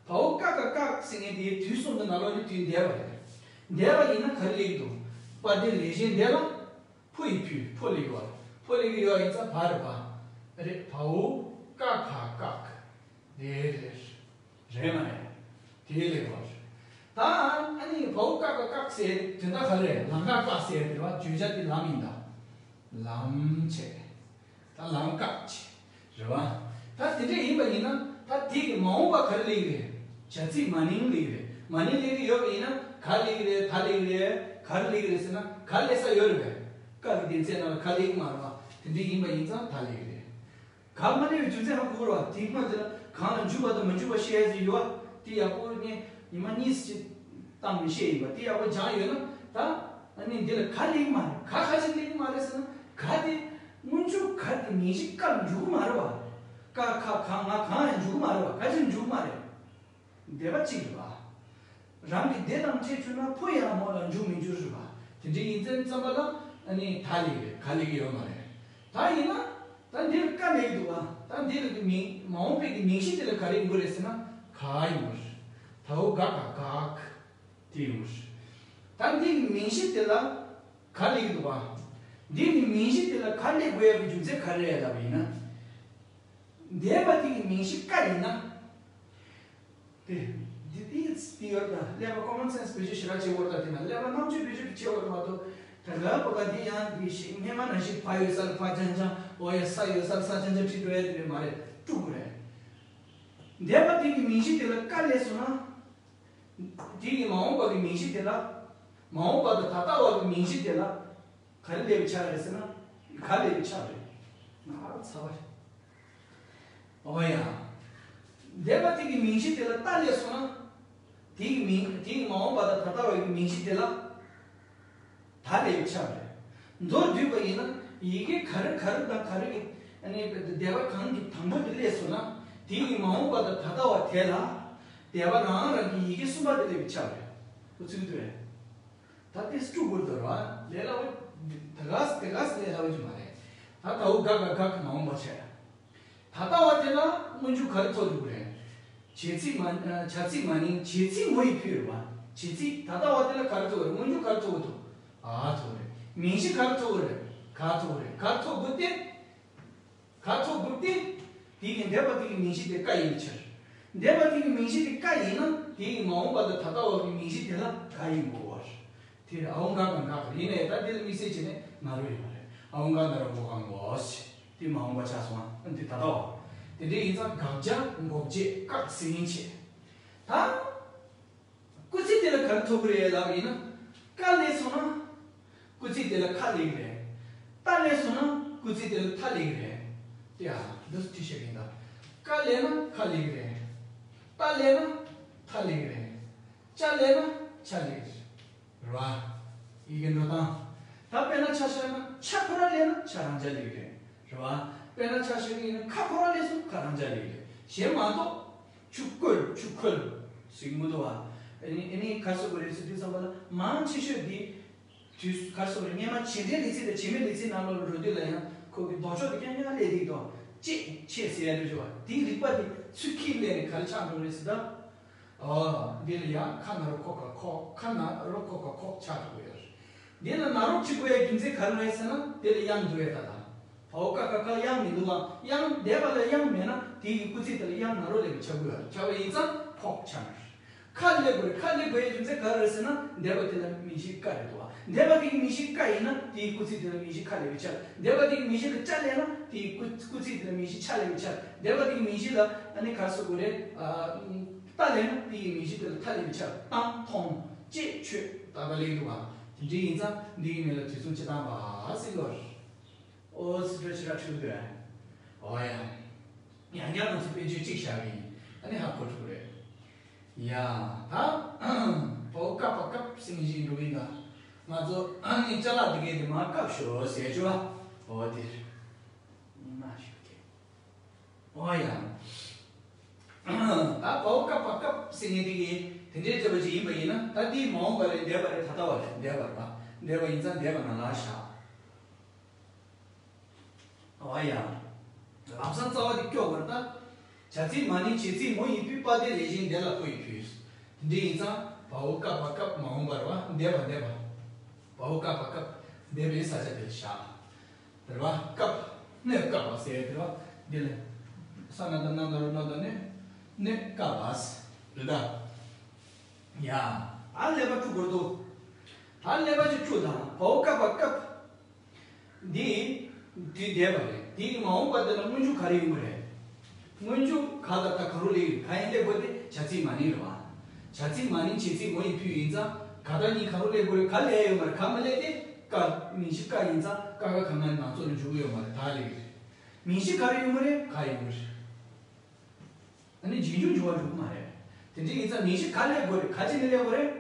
བའོ་ཀ་ཁ་བཀག་ཟེར་མཁན་དེ་དུས་གསུམ་གྱི་ནང་ལོགས་ནས་དུས་འདས་པ་རེད། འདས་པ་ཡིན་ན་ག་རེ་ལབ་ཀྱི་འདུག་བ་སྡེ་ལས་གཞན་འདས་ལ། ཕོ་ཡི་ཕུ། ཕོ་ལབ་ཀྱི་ཡོད། ཕོ་ལབ་ཀྱི་ཡོད་ཡིན་ཙང་བ་རེད་བ། རེད། བའོ་ཀ་ཁ་བཀག་དེ་རེད། རེད་མ་རེད། དེ་ལབ་ཀྱི་ཡོད། ད་ཨ་ནི་བའོ་ཀ་ཁ་བཀག་ཟེར་དོན་དག་ག་རེ་རེད། ལམ་ཁ་བཀག་ཟེར་དེ་བ་བརྗོད་བྱ་དེ་ལམ་ཡིན་ད། ལམ་བྱས། ད་ལམ་བཀག་བྱས། རེད་བ། ད་དེ་འདྲ་ཡིན་པ་ཡིན་ན་ད་དེ་གི་མ་འོངས་པ་ག་རེ་ལབ་ཀྱི་རེད། བྱ་ཚིག་མ་ནིང་ལབ་ཀྱི་རེད། མ་ནིང་ལབ་ཀྱི་ཡོད་པ་ཡིན་ན་ག་ལབ་ཀྱི་རེད། ད་ལབ་ཀྱི་རེད། ག་རེ་ལབ་ཀྱི་རེད་ཟེར་ན་ག་ལབ་ས་ཡོད་རེད་པས། ཀ་གི་སྡེ་ཚན་ནང་ལ་ག་ལབ་ཀྱི་མ་རེད་བ། དེ་འདྲ་ཡིན་པ་ཡིན་ཙང་ད་ལབ་ཀྱི་རེད། ག་མ་ལབ་པའི་རྒྱུ་མཚན་ཧ་གོ་གི་རེད་བ། དེ་སྔོན་དེ་ལ་གང་ལ་འཇུག་པ་དང་མི་འཇུག་པ་བཤད་ཡ་ཟིག་ཡོད་བ། དེ་ཡག་པོ་ངས་ཉི་མ་གཉིས་ཅིག་བཏང་ནས་བཤད་ཡིན་པ། དེ་ཡག་པོ་སྦྱངས་ཡོད་ན་ད། ཨ་ནི་འདི་ལ་ག་ལབ་ཀྱི་མ་རེད། ག་ག་ཅིག་ལབ་ཀྱི་མ་རེད་ཟེར་ན་ག་དེ་སྔོན་འཇུག་ག་དེ་མིང་གཞི་ཀ་ལ་འཇུག་གི་མ་རེད་བ། ཀ་ཁ་ག་ང་གང་ཡང་འཇུག་གི་མ་རེད་བ། ག་ཅིག་འཇུག་གི་མ་རེད། འདས་པ་གཅིག་རེད་བ། རང་གི་སྡེ་དང་ཕྲད་བཅུག་ན་ཕོ་ཡང་མོ་ལ་འཇུག་མི་འཇུག་རེད་བ། དེ་འདྲ་ཡིན་ཙང་ཙམ་པ་ལ་ཨ་ནི་ད་ལབ་ཀྱི་རེད། ག་ལབ་ཀྱི་ཡོད་མ་རེད། ད་ཡིན་ན་ད་འདི་ལ་ཀ་ལབ་ཀྱི་འདུག་བ། ད་འདི་ལ་གི་མིང་མ་འོངས་པའི་གི་མིང་གཞི་དེ་ལ་ག་རེ་ཡོང་གི་རེད་ཟེར་ན་ག་ཡོང་གི་རེད། བའོ་ག་ཁ་བཀག་དེ་ཡོང་གི་རེད། ད་འདི་གི་མིང་གཞི་དེ་ལ་ག་ལབ་ཀྱི་འདུག་བ། འདི་གི་མིང་གཞི་དེ་ལ་ག་ལབ་དགོས་ཡ་གི་རྒྱུ་མཚན་ག་རེ་རེད་ལབ་པ་ཡིན་ན། འདས་པ་དེ་གི་མིང་གཞི་ཀ་ཡིན་ན། དེ། འདི་དེ་དེ་ཡོད་ད། ཀླད་པ་common sense་བེད་སྤྱོད་ཞེ་དྲག་བྱེད་དགོས་རེད་ད། དེ་ན་ཀླད་པ་རྣམ་དཔྱོད་བེད་སྤྱོད་བྱེད་དགོས་རེད་མ་གཏོགས། ད་ག་པ་ག་དེ་ཡང་དེ་ཞིག་སྔས་མ་ནང་བཞིན་ཕ་ཡོད་ས་ལ་ཕ་རྐྱང་རྐྱང་ ཨོ་ཡ། ས་ཡོད་སར་ས་ཆ་ཆ་ཁྲི་འགྲོ་ཡ་དེ་རེད་མ་རེད། དཀྲུག་དགོས་རེད། འདས་པ་དེ་གི་མིང་གཞི་དེ་ལ་ཀ་སླེབས་སོང་ན། དེ་གི་མ་འོངས་པ་གི་མིང་གཞི་དེ་ལ། མ་འོངས་པ་དང་ད་ལྟ་བ་གི་མིང་གཞི་དེ་ལ། ག་རེ་སླེབས་པའི་ཆ་རེད་ཟེར་ན། ག་སླེབས་པའི་ཆ་རེད། ང་ཚ་བ་རེད། ཨོ་ཡ། འདས་པ་དེ་གི་མིང་གཞི་དེ་ལ་ད་སླེབས་སོང་ན། དེ་གི་མིང་དེ་གི་མ་འོངས་པ་དང་ད་ལྟ་བ་གི་མིང་གཞི་དེ་ལ། ད་ལས་ཆགས་རེད། མདོར་བསྡུས་པ་ཡིན་ན་ཡི་གེ་ག་རེ་ག་རེ་དང་ག་རེ་གི་ཨ་ནི་འདས་པ་གང་གི་དང་པོ་དེ་སླེབས་སོང་ན། དེ་ཡི་མ་འོངས་པ་དང་ད་ལྟ་བ་དེ་ལ་འདས་པ་རང་རང་གི་ཡི་གེ་གསུམ་པ་དེ་སླེབས་པའི་ཆགས་རེད། ཁོ་ཚུལ་དུ་རེད། ད་དེ་སྤྲུག་དགོས་དོ་ར་ལས་སླ་བོ། ད་ག་ས་དེ་ག་ས་ལས་སླ་བོ་ཅིག་མ་རེད། ད་ད་འུ་ག་ག་ག་གི་མ་འོངས་པ་བྱས། ད་ལྟ་བ་དེ་ལ་སྔོན་འཇུག་ག་རེ་ཐོབ་འདུག་རེད། བྱེད་ཚིག་མ་བྱ་ཚིག་མ་ནིང་བྱེད་ཚིག་མོ་ཡི་ཕུད་རེད་བ། བྱེད་ཚིག་ད་ལྟ་བ་དེ་ལ་ག་རེ་ཐོབ་རེད། སྔོན་འཇུག་ག་རེ་ཐོབ་འདུག་ཨ་ཐོབ་རེད། མིང་གཞི་ག་རེ་ཐོབ་རེད། ག་ཐོབ་རེད། ག་ཐོབ་དགོས་ཏེ། ག་ཐོབ་དགོས་ཏེ། དེ་གི་འདས་པ་དེ་གི་མིང་གཞི་དེ་ཀ་ཡིན་པའི་ཕྱིར། འདས་པ་དེ་གི་མིང་གཞི་དེ་ཀ་ཡིན་ན་དེ་གི་མ་འོངས་པ་དང་ད་ལྟ་བ་གི་མིང་གཞི་དེ་ལ་ག་ཡིན་དགོས་པ་རེད། དེ་རེད། ཨའོ་འགག་གམ་འགག་ཡིན་ནའི་ད་དེ་ལ་དམིགས་བསལ་བྱས་ནས་ན་རོ་ཡོད་མ་རེད། ཨའོ་འགག་ན་རོ་འགོག་གམ་འགོག་ཞེས་དེ་མ་འོངས་པ་ཆགས་སོང་ཨ། དེ་ད་ལྟ་བ། དེ་འདྲ་ཡིན་ཙང་དགག་བྱ་འགོག་བྱེད་བཀག་ཟིན་བྱེད། ད་སྐུལ་ཚིག་དེ་ལ་ག་རེ་ཐོབ་ཀྱི་རེད་ལབ་ཡིན་ན། ཀ་སླེབས་སོང་ན་སྐུལ་ཚིག་དེ་ལ་ཁ་སླེབས་ཀྱི་རེད། ད་སླེབས་སོང་ན་སྐུལ་ཚིག་དེ་ལ་ཐ་སླེབས་ཀྱི་རེད། དེ་ཡ་འདི་སུ་ཁྲིད་བཤད་ཀྱི་ཡིན་ད། ཀ་སླེབས་ན་ཁ་སླེབས་ཀྱི་རེད། ད་སླེབས་ན་ཐ་སླེབས་ཀྱི་རེད། ཅ་སླེབས་ན་ཆ་སླེབས་ཀྱི་རེད། རེད་བ། ཡི་གེ་འགྲོ་སྟངས། ད་དཔེར་ན་ཆ་བཞག་ན་ཆ་ཁོ་རང་སླེབས་ན་ཆ་རང་ཆ་སླེབས་ཀྱི་རེད། རེད་བ། དཔེར་ན་ཆ་བཞག་གི་ཡིན་ན་ཁ་ཁོ་རང་སླེབས་སོང་ཁ་རང་ཆ་སླེབས་ཀྱི་རེད། གཞན་མ་གཏོགས། ཆུ་བསྐོལ་ཆུ་ཁོལ་ཟེར་གྱི་མི་འདུག་བ། ཨ་ནི་ཨ་ནི་ག་རེ་ཟེར་དགོས་རེད་ཟེར་དུས་ཙམ་པ་ལ་མང་ཆེ་ཤོས་འདི། དུས་ག་རེ་ཟེར་དགོས་རེད། སྔོན་མ་བྱེད་འབྲེལ་ལས་ཚིག་དང་བྱེད་མེད་ལས་ཚིག་ནང་ལོགས་ལ་འགྲོ་དུས་ལ་ཡང་ཁོ་གི་ལྡོག་ཕྱོགས་དེ་རྐྱང་རྐྱང་སླེབས་ཀྱི་འདུག་ཅེས་ཆེ་ཟེར་ཡ་འདྲ་བྱུང་བ་དེའི་རིག་པ་དེ་ཚུར་ཁྱེར་སླེབས་ནས་ག་རེ་ཆགས་འགྲོ་རེད་ཟེར་ད། ཨོ། འདི་ལ་ཡང་ཁ་ན་རོ་ཁོ་ག་ཁོག་ཁ་ན་རོ་ཁོ་ག་ཁོག་ཆགས་འགྲོ་གི་ཡོད་རེད། འདི་ལ་ན་རོ་གཅིག་པོ་ཡ་རྒྱུ་མཚན་ག་རེ་རེད་ཟེར་ན་དེ་ལ་དབྱངས་འདུག་ཡ་ད་ད། བའོ་ཀ་ཁ་ཁ་དབྱངས་མི་འདུག་བ། དབྱངས་འདས་པ་ལ་དབྱངས་མེད་ན་དེ་ཡི་སྐུལ་ཚིག་དེ་ལ་དབྱངས་ན་རོ་ལས་པའི་ཆ་དགོས་ཡ་ཆ་བ་ཡིན་ཙང་ཁོག་ཆགས་ན་རེད། ཁ་སླེབས་དགོས་རེད། ཁ་སླེབས་དགོས་ཡ་རྒྱུ་མཚན་ག་རེ་རེད་ཟེར་ན་འདས་པ་དེ་ལ་མིང་གཞི་ཀ་རེད་འདུག་བ། འདས་པ་དེ་གི་མིང་གཞི་ཀ་ཡིན་ན་དེ་ཡི་སྐུལ་ཚིག་དེ་ལ་མིང་གཞི་ཁ་སླེབས་པའི་ཆ། འདས་པ་དེ་གི་མིང་གཞི་ལ་ཅ་སླེབས་ན་དེ་ཡི་སྐུལ་སྐུལ་ཚིག་དེ་ལ་མིང་གཞི་ཆ་སླེབས་པའི་ཆ། འདས་པ་དེ་གི་མིང་གཞི་ལ་ཨ་ནི་ག་རེ་ཟེར་དགོས་རེད། ཨ། ཏ་སླེབས་ན་དེ་ཡི་མིང་གཞི་དེ་ལ་ཐ་སླེབས་པའི་ཆ། བཏང་མཐོང་ཅེས་ཆོས་ད་ལྟ་སླེབས་འདུག་བ། དེ་འདྲ་ཡིན་ཙང་འདི་གི་མིང་ལ་དུས་མཚུངས་སྤྱི་དང་བ་ཟེར་གྱི་ཡོད་རེད། ཨོ་ཙི་ཏྲ་ཅི་ར་ཁྲིད་དོན། ཨོ་ཡ། ཡང་བསྐྱར་ང་ཚོ་དཔེ་བརྗོད་གཅིག་བཞག་གི་ཡིན། ཨ་ནི་ཧ་གོ་ཐུབ་རེད། ཡ། ད། བའོ་ཀ་བ་སྐབས་སེང་ཞིག་འགྲོ་གི་ཡིན་ད། ང་ཚོ་ཨ་ནི་ཅ་ལག་དེ་གས་དེ་མར་བཀབ་ཤོག་ཟེར་ཆོག་ཨ། ཨོ་དེ་རེད། མ་ཞུ་གི། ཨོ་ཡ། ད་བའོ་ཀ་བ་སྐབས་སེང་ངེ་དེ་གས་དེ་འདྲའི་བརྗོད་པ་ཅིག་ཡིན་པ་ཡིན་ན་ད་དེའི་མ་འོངས་པ་རེད། འདས་པ་རེད། ད་ལྟ་བ་རེད། འདས་པ་རེད་པ། འདས་པ་ཡིན་ཙང་འདས་པ་ནང་ལ་བཞག་ཨོ་ཡ། ལམ་སང་རྩ་བ་དེ་སྐྱོ་བར་ལྟ། བྱ་ཚིག་མ་ནིང་བྱེད་ཚིག་མོ་ཡི་ཕུད་པ་དེ་ལས་གཞན་འདས་ལ་ཁོ་ཡི་ཕུད། དེ་འདྲ་ཡིན་ཙང་བའོ་ཀ་བ་སྐབས་མ་འོངས་པ་རེད་པ། འདས་པ་འདས་པ། བའོ་ཀ་བ་སྐབས་འདས་པའི་ས་ཆ་དེར་བཞག་དེ་རེད་པ། སྐབས་སྣོད་སྐབས་པ་ཟེར་དེ་རེད་པ། འདི་ལ་ས་ན་ད་ན་ད་རོ་ན་ད་སྣོད་སྣོད་སྐབས་པ་རེད་ད། ཡ། ཨ་ལས་པ་དཀྲུག་དགོས་འདུག་ཨ་ལས་པ་ཅིག་དཀྲུག་དང་བའོ་ཀ་བ་སྐབས། འདི། དུས་འདས་པ་རེད། དེའི་མ་འོངས་པ་དེ་ལ་སྔོན་འཇུག་ག་རེ་ཡོང་གི་རེད། སྔོན་འཇུག་ག་དང་ད་ག་རུ་སླེབས་ཡོད། ག་ཡིན་སླེབས་དགོས་དེ་བྱ་ཚིག་མ་ནིང་རེད་པ། བྱ་ཚིག་མ་ནིང་བྱེད་ཚིག་མོ་ཡི་ཕུད་ཡིན་ཙང་ག་དང་གཉིས་ག་རུ་སླེབས་དགོས་རེད། ག་སླེབས་ཡོད་མ་རེད། ག་མ་སླེབས་དེ་ཀ་མིང་གཞི་ཀ་ཡིན་ཙང་ཀ་ཁ་ག་ང་ནང་ཚོ་ལ་འཇུག་གི་ཡོད་མ་རེད། ད་སླེབས་ཡོད་རེད། མིང་གཞི་ག་རེ་ཡོང་གི་རེད། ག་ཡོང་གི་རེད། ཨ་ནི་རྗེས་འཇུག་འཇུག་པ་འགྲོ་གི་མ་རེད། དེ་འདྲ་ཡིན་ཙང་མིང་གཞི་ག་སླེབས་དགོས་རེད། ག་ཅི་ནས་སླེབས་དགོས་རེད།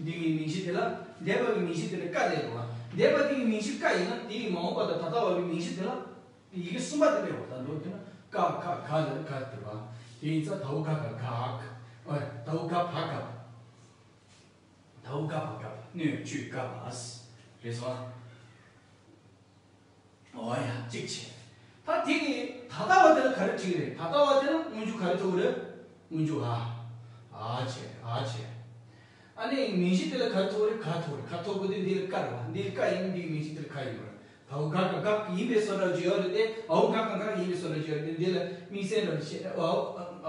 འདི་གི་མིང་གཞི་དེ་ལ་འདས་པ་གི་མིང་གཞི་དེ་ལ་ཀ་སླེབས་དགོས་པ། འདས་པ་དེ་གི་མིང་གཞི་ཀ་ཡིན་ན་དེ་གི་མ་འོངས་པ་དང་ད་ལྟ་བ་གི་མིང་གཞི་དེ་ལ་ཡི་གེ་གསུམ་པ་དེ་སླེབས་དགོས། ད་མདོར་བསྡུས་ན་ཀ་ཁ་ག་ལ་ག་དེ་བ། དེ་ཡིན་ཙང་དའོ་ག་ག་གག་ཨོ་དའོ་ག་བ་གབ། དའོ་ག་བ་གབ་སྣོད་བཅུད་གབ་པ་རེད་སོང་། ཨོ་ཡ་གཅིག་བྱས། ད་དེ་གི་ད་ལྟ་བ་དེ་ལ་ག་རེ་བྲིས་རེད། ད་ལྟ་བ་དེ་ལ་སྔོན་འཇུག་ག་རེ་ཐོབ་རེད། སྔོན་འཇུག་ཨ། ཨ་བྱས་ཨ་བྱས། ཨ་ནི་མིང་གཞི་དེ་ལ་ག་རེ་ཐོབ་རེད། ག་ཐོབ་རེད། ག་ཐོབ་དགོས་དུས་འདི་ལ་ཀ་རེད་བ། འདི་ལ་ཀ་ཡིན་ན་འདི་མིང་གཞི་དེ་ལ་ག་ཡིན་པ་རེད། དའོ་ག་ག་གག་ཡིན་པའི་བཟོ་འདྲ་བརྗོད་ཡོད་རེད་དེ། ཨའོ་ག་ག་གག་ཡིན་པའི་བཟོ་འདྲ་བརྗོད་ཡོད་རེད་དེ། འདི་ལ་དམིགས་བསལ་འདྲ་བྱས། ཨའོ་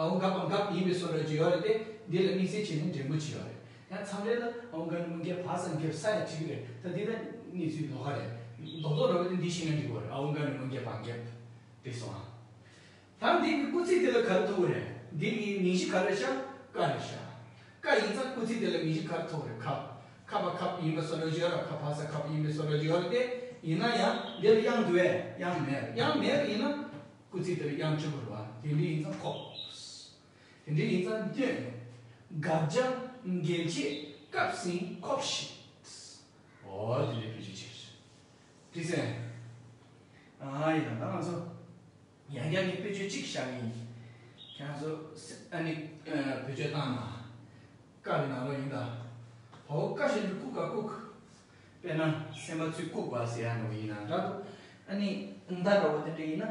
ཨའོ་ག་ག་གག་ཡིན་པའི་བཟོ་འདྲ་བརྗོད་ཡོད་རེད་དེ། འདི་ལ་དམིགས་བསལ་བྱས་ནས་འགྲེང་བུ་བྱས་ཡོད་རེད། ཡང་མཚམས་རེ་ལ་ཨའོ་ག་ནི་མུ་གེ་བ་ས་གེ་ས་ཡ་བྲིས་ཀྱི་རེད། ད་འདི་ལ་གནས་ཚུལ་ལོགས་ཀ་རེད། རྡོག་རྡོག་ར་བ་དེ་འདི་ཤེས་ན་འགྲིག་གི་རེད། ཨ་འོ་འགའ་ནི་མོ་འགས་བ་འགས་དེ་སོང་ཨ། ད་འདི་གི་སྐུལ་ཚིག་དེ་ལ་ག་རེ་ཐུག་གི་རེད། འདི་གི་མིང་གཞི་ག་རེ་ཤག་ཀ་རེད་ཤག་ཀ་ཡིན་ཙང་སྐུལ་ཚིག་དེ་ལ་མིང་གཞི་ག་རེ་ཐུག་གི་རེད། ཁ། ཁ་བ་ཁབ་ཡིན་པའི་བཟོ་འདྲ་ཅིག་ཡོད་ར། ཁ་བ་ས་ཁབ་ཡིན་པའི་བཟོ་འདྲ་ཅིག་ཡོད་ར། དེ་ཡིན་ན་ཡང་འདི་ལ་དབྱངས་འདུག་གས། དབྱངས་མེད། དབྱངས་མེད་པ་ཡིན་ན་སྐུལ་ཚིག་དེ་ལ་དབྱངས་བཅུག་དགོས་རེད་བ། དེ་འདྲ་ཡིན་ཙང་ཁོག་དེ་འདྲ་ཡིན་ཙང་སྟོན། དགག་བྱ་འགལ་བྱེད་སྐབས་ཟིན་ཁོག་ཤེས། འོ་དེ་འདྲའི་བེད་སྤྱོད་བྱེད་ཀྱི་རེད། དེ་ཚེ། ཨ་ཡིན་ན་ད་ང་ཚོ་ཡང་བསྐྱར་ངས་དཔེ་བརྗོད་གཅིག་བཞག་གི་ཡིན། ཁྱེད་རང་ཚོ་ཨ་ནི་བེད་སྤྱོད་བཏང་ན། ཀ་གི་ནང་ལོགས་ཡིན་ད། བའོ་ཀ་ཞབས་ཀྱུ་ཀུ་ག་ཀུག་པས་ན་སེམས་པ་ཚུར་བཀུག་པ་ཟེར་ཡ་འདྲ་བོ་ཡིན་ན་འདྲ་འདུག་ཨ་ནི་མདའ་འདྲ་བོ་དེ་འདྲ་ཡིན་ན་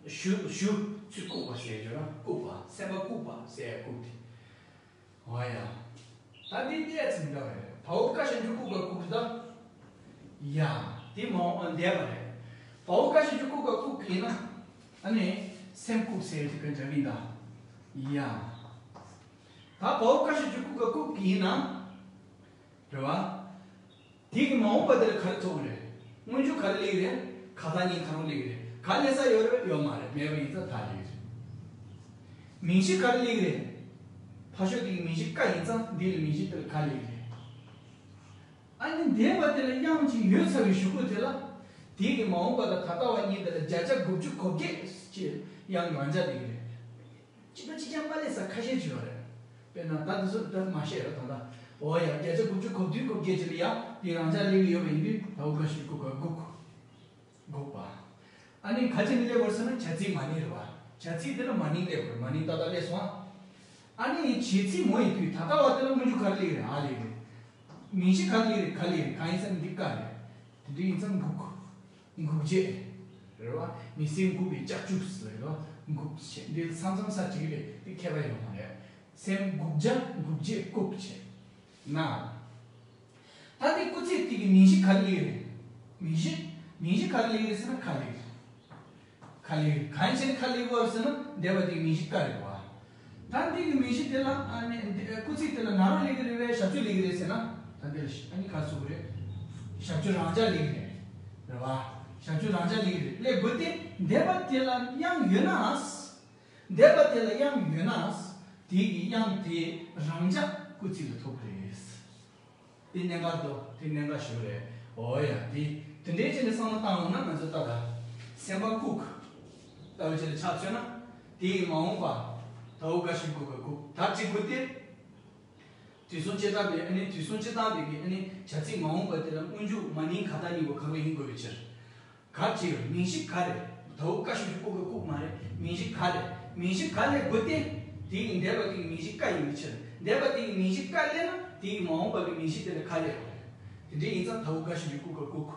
གཞུ་གཞུ་ཚུར་བཀུག་པ་ཟེར་ཡ་འདྲ་བོ། བཀུག་པ། སེམས་པ་བཀུག་པ་ཟེར་ཡ་བཀུག་དེ། འོ་ཡ། ད་འདི་གནས་ཚུལ་འདྲ་བོ་རེད། བའོ་ཀ་ཞབས་ཀྱུ་ཀུ་ག་ཀུག་ད། ཡ། དེ་མ་འོངས་པ་འདས་པ་རེད། བའོ་ཀ་ཞབས་ཀྱུ་ཀུ་ག་ཀུག་ཡིན་ན། ཨ་ནི་སེམས་བཀུག་ཟེར་ཡ་དེ་ག་འདྲ་བོ་ཡིན་ད། ཡ། ད་བའོ་ཀ་ཞབས་ཀྱུ་ཀུ་ག་ཀུག་ཡིན་ན། རེད་བ། དེ་གི་མ་འོངས་པ་དེ་ལ་ག་རེ་ཐུག་གི་རེད། སྔོན་འཇུག་ག་རེ་སླེབས་ཀྱི་རེད། ག་ད་གཉིས་གང་རུང་སླེབས་ཀྱི་རེད། ག་སླེབས་ས་ཡོད་རེད། ཡོད་མ་རེད། མེད་པ་ཡིན་ཙང་ད་སླེབས་ཀྱི་རེད། མིང་གཞི་ག་རེ་སླེབས་ཀྱི་རེད། ཕར་ཕྱོགས་དེ་གི་མིང་གཞི་ཀ་ཡིན་ཙང་འདི་ལ་མིང་གཞི་དེ་ལ་ག་སླེབས་ཀྱི་རེད། ཨ་ནི་འདས་པ་དེ་ལ་དབྱངས་གཅིག་ཡོད་ཚར་བའི་གཞུག་གུ་དེ་ལ། དེ་གི་མ་འོངས་པ་དང་ད་ལྟ་བ་གཉིས་དེ་ལ་བརྒྱ་ཆ་དགུ་བཅུ་གོ་བརྒྱད་ཀྱི་དབྱངས་རང་འཇགས་སླེབས་ཀྱི་རེད། གཅིག་པ་གཅིག་རྐྱང་པ་སླེབས་ས་ཁ་ཤས་ཅིག་ཡོད་རེད། དཔེར་ན་ད་དེ་ཚོ་ད་མ་བཤད་ར། ད་ལྟ་འོ་ཡ། བརྒྱ་ཆ་དགུ་བཅུ་གོ་བདུན་གོ་བརྒྱད་ཅིག་ལ་ཡ་དེ་རང་འཇགས་སླེབས་ཀྱི་ཡོད་པ་ཡིན་དུས། བའོ་ཀ་ཞབས་ཀྱུ་ཀུ་ག་ཀུག་གུག་པ། ཨ་ནི་ག་ཅི་ནས་སླེབས་པ་རེད་ཟེར་ན་བྱ་ཚིག་མ་ནིང་རེད་བ། བྱ་ཚིག་དེ་ལ་མ་ནིང་སླེབས་པ་རེད། མ་ནིང་ཏག་ཏག་སླེབས་སོང་ཨ། ཨ་ནི་བྱེད་ཚིག་མོ་ཡི་དུས་ད་ལྟ་བ་དེ་ལ་སྔོན་འཇུག་ག་རེ་སླེབས་རེད། འ་སླེབས་རེད། མིང་གཞི་ག་རེ་སླེབས་རེད། ག་སླེབས་རེད། ག་ཡིན་ཟེར་ན་འདི་ཀ་རེད། དེ་འདྲ་ཡིན་ཙང་འགུག་འགུག་བྱེད་རེད་བ། མི་སེམས་འགུག་པའི་ལྕགས་ཀྱུ་ཟེར་རེད་བ། འགུག་བྱེད་འདི་མཚམས་མཚམས་ས་གཅིག་རེད། འདི་ཁྱད་པར་ཡོད་མ་རེད། སེམས་འགུག་བྱ་འགུག་བྱེད་བཀུག་བྱེད། ན། ད་འདི་སྐུལ་ཚིག་དེ་གི་མིང་གཞི་ག་རེ་སླེབས་རེད། མིང་གཞི། མིང་གཞི་ག་རེ་སླེབས་རེད་ཟེར་ན་ཁ་སླེབས་རེད། ཁ་སླེབས་རེད། གང་ཡིན་ཟེར་ན་ཁ་སླེབས་པ་རེད་ཟེར་ན་འདས་པ་དེ་གི་མིང་གཞི་ཀ་རེད་བ། ད་འདི་གི་མིང་གཞི་དེ་ལ་ཨ་ནི་འདི་སྐུལ་ཚིག་དེ་ལ་ན་རོ་སླེབས་ཀྱི་རེད་པས་ཞབས་ཀྱུ་སླེབས་ཀྱི་རེད་ཟེར་ན། ད་འདི་ལ་ཨ་ནི་ག་རེ་ཟེར་དགོས་རེད། ཞབས་ཀྱུ་རང་འཇགས་སླེབས་ཀྱི་རེད། རེད་བ། ཞབས་ཀྱུ་རང་འཇགས་སླེབས་ཀྱི་རེད། སླེབས་དགོས་ཏེ་འདས་པ་དེ་ལ་དབྱངས་ཡོད་ན། འདས་པ་དེ་ལ་དབྱངས་ཡོད་ན། དེ་གི་དབྱངས་དེ་རང་འཇགས་སྐུལ་ཚིག་ལ་ཐུག་གི་རེད། དེ་གནད་འགག་འདུག་དེ་གནད་འགག་ཞིག་རེད། འོ་ཡ། དེ་དེ་འདྲའི་ཆེད་ནས་བསམ་བློ་བཏང་འོང་ན་ང་ཚོ་ལྟ་ད། སེམས་པ་བཀུག་ལྟ་བུ་ཆེད་དུ་ཆ་མཚོན་ན། དེ་ཡི་མ་འོངས་པ། ད་འོ་ག་ཞིག་བཀུག་ག་བཀུག་ད་གཅིག་བཀུག་སྟེ། དུས་གསུམ་སྤྱིར་བཏང་བའི་ཨ་ནི་དུས་གསུམ་སྤྱིར་བཏང་བའི་གི་ཨ་ནི་བྱ་ཚིག་མ་འོངས་པ་དེ་ལ་སྔོན་འཇུག་མ་ནིང་ག་ད་གཉིས་པོ་གང་རུང་ཡིན་དགོས་པའི་ཕྱིར། ག་ཅི་རེད། མིང་གཞི་ག་རེད། ད་འོ་ག་ཞབས་ཀྱུ་ཀུ་ག་ཀུག་མ་རེད། མིང་གཞི་ག་རེད། མིང་གཞི་ག་སླེབས་དགོས་ཏེ། དེ་ཡི་འདས་པ་དེ་གི་མིང་གཞི་ཀ་ཡིན་པའི་ཕྱིར། འདས་པ་དེ་གི་མིང་གཞི་ཀ་སླེབས་ན་དེ་ཡི་མ་འོངས་པ་གི་མིང་གཞི་དེ་ལ་ག་སླེབས་དགོས་རེད། དེ་འདྲ་ཡིན་ཙང་ད་འོ་ག་ཞབས་ཀྱུ་ཀུ་ག་ཀུག་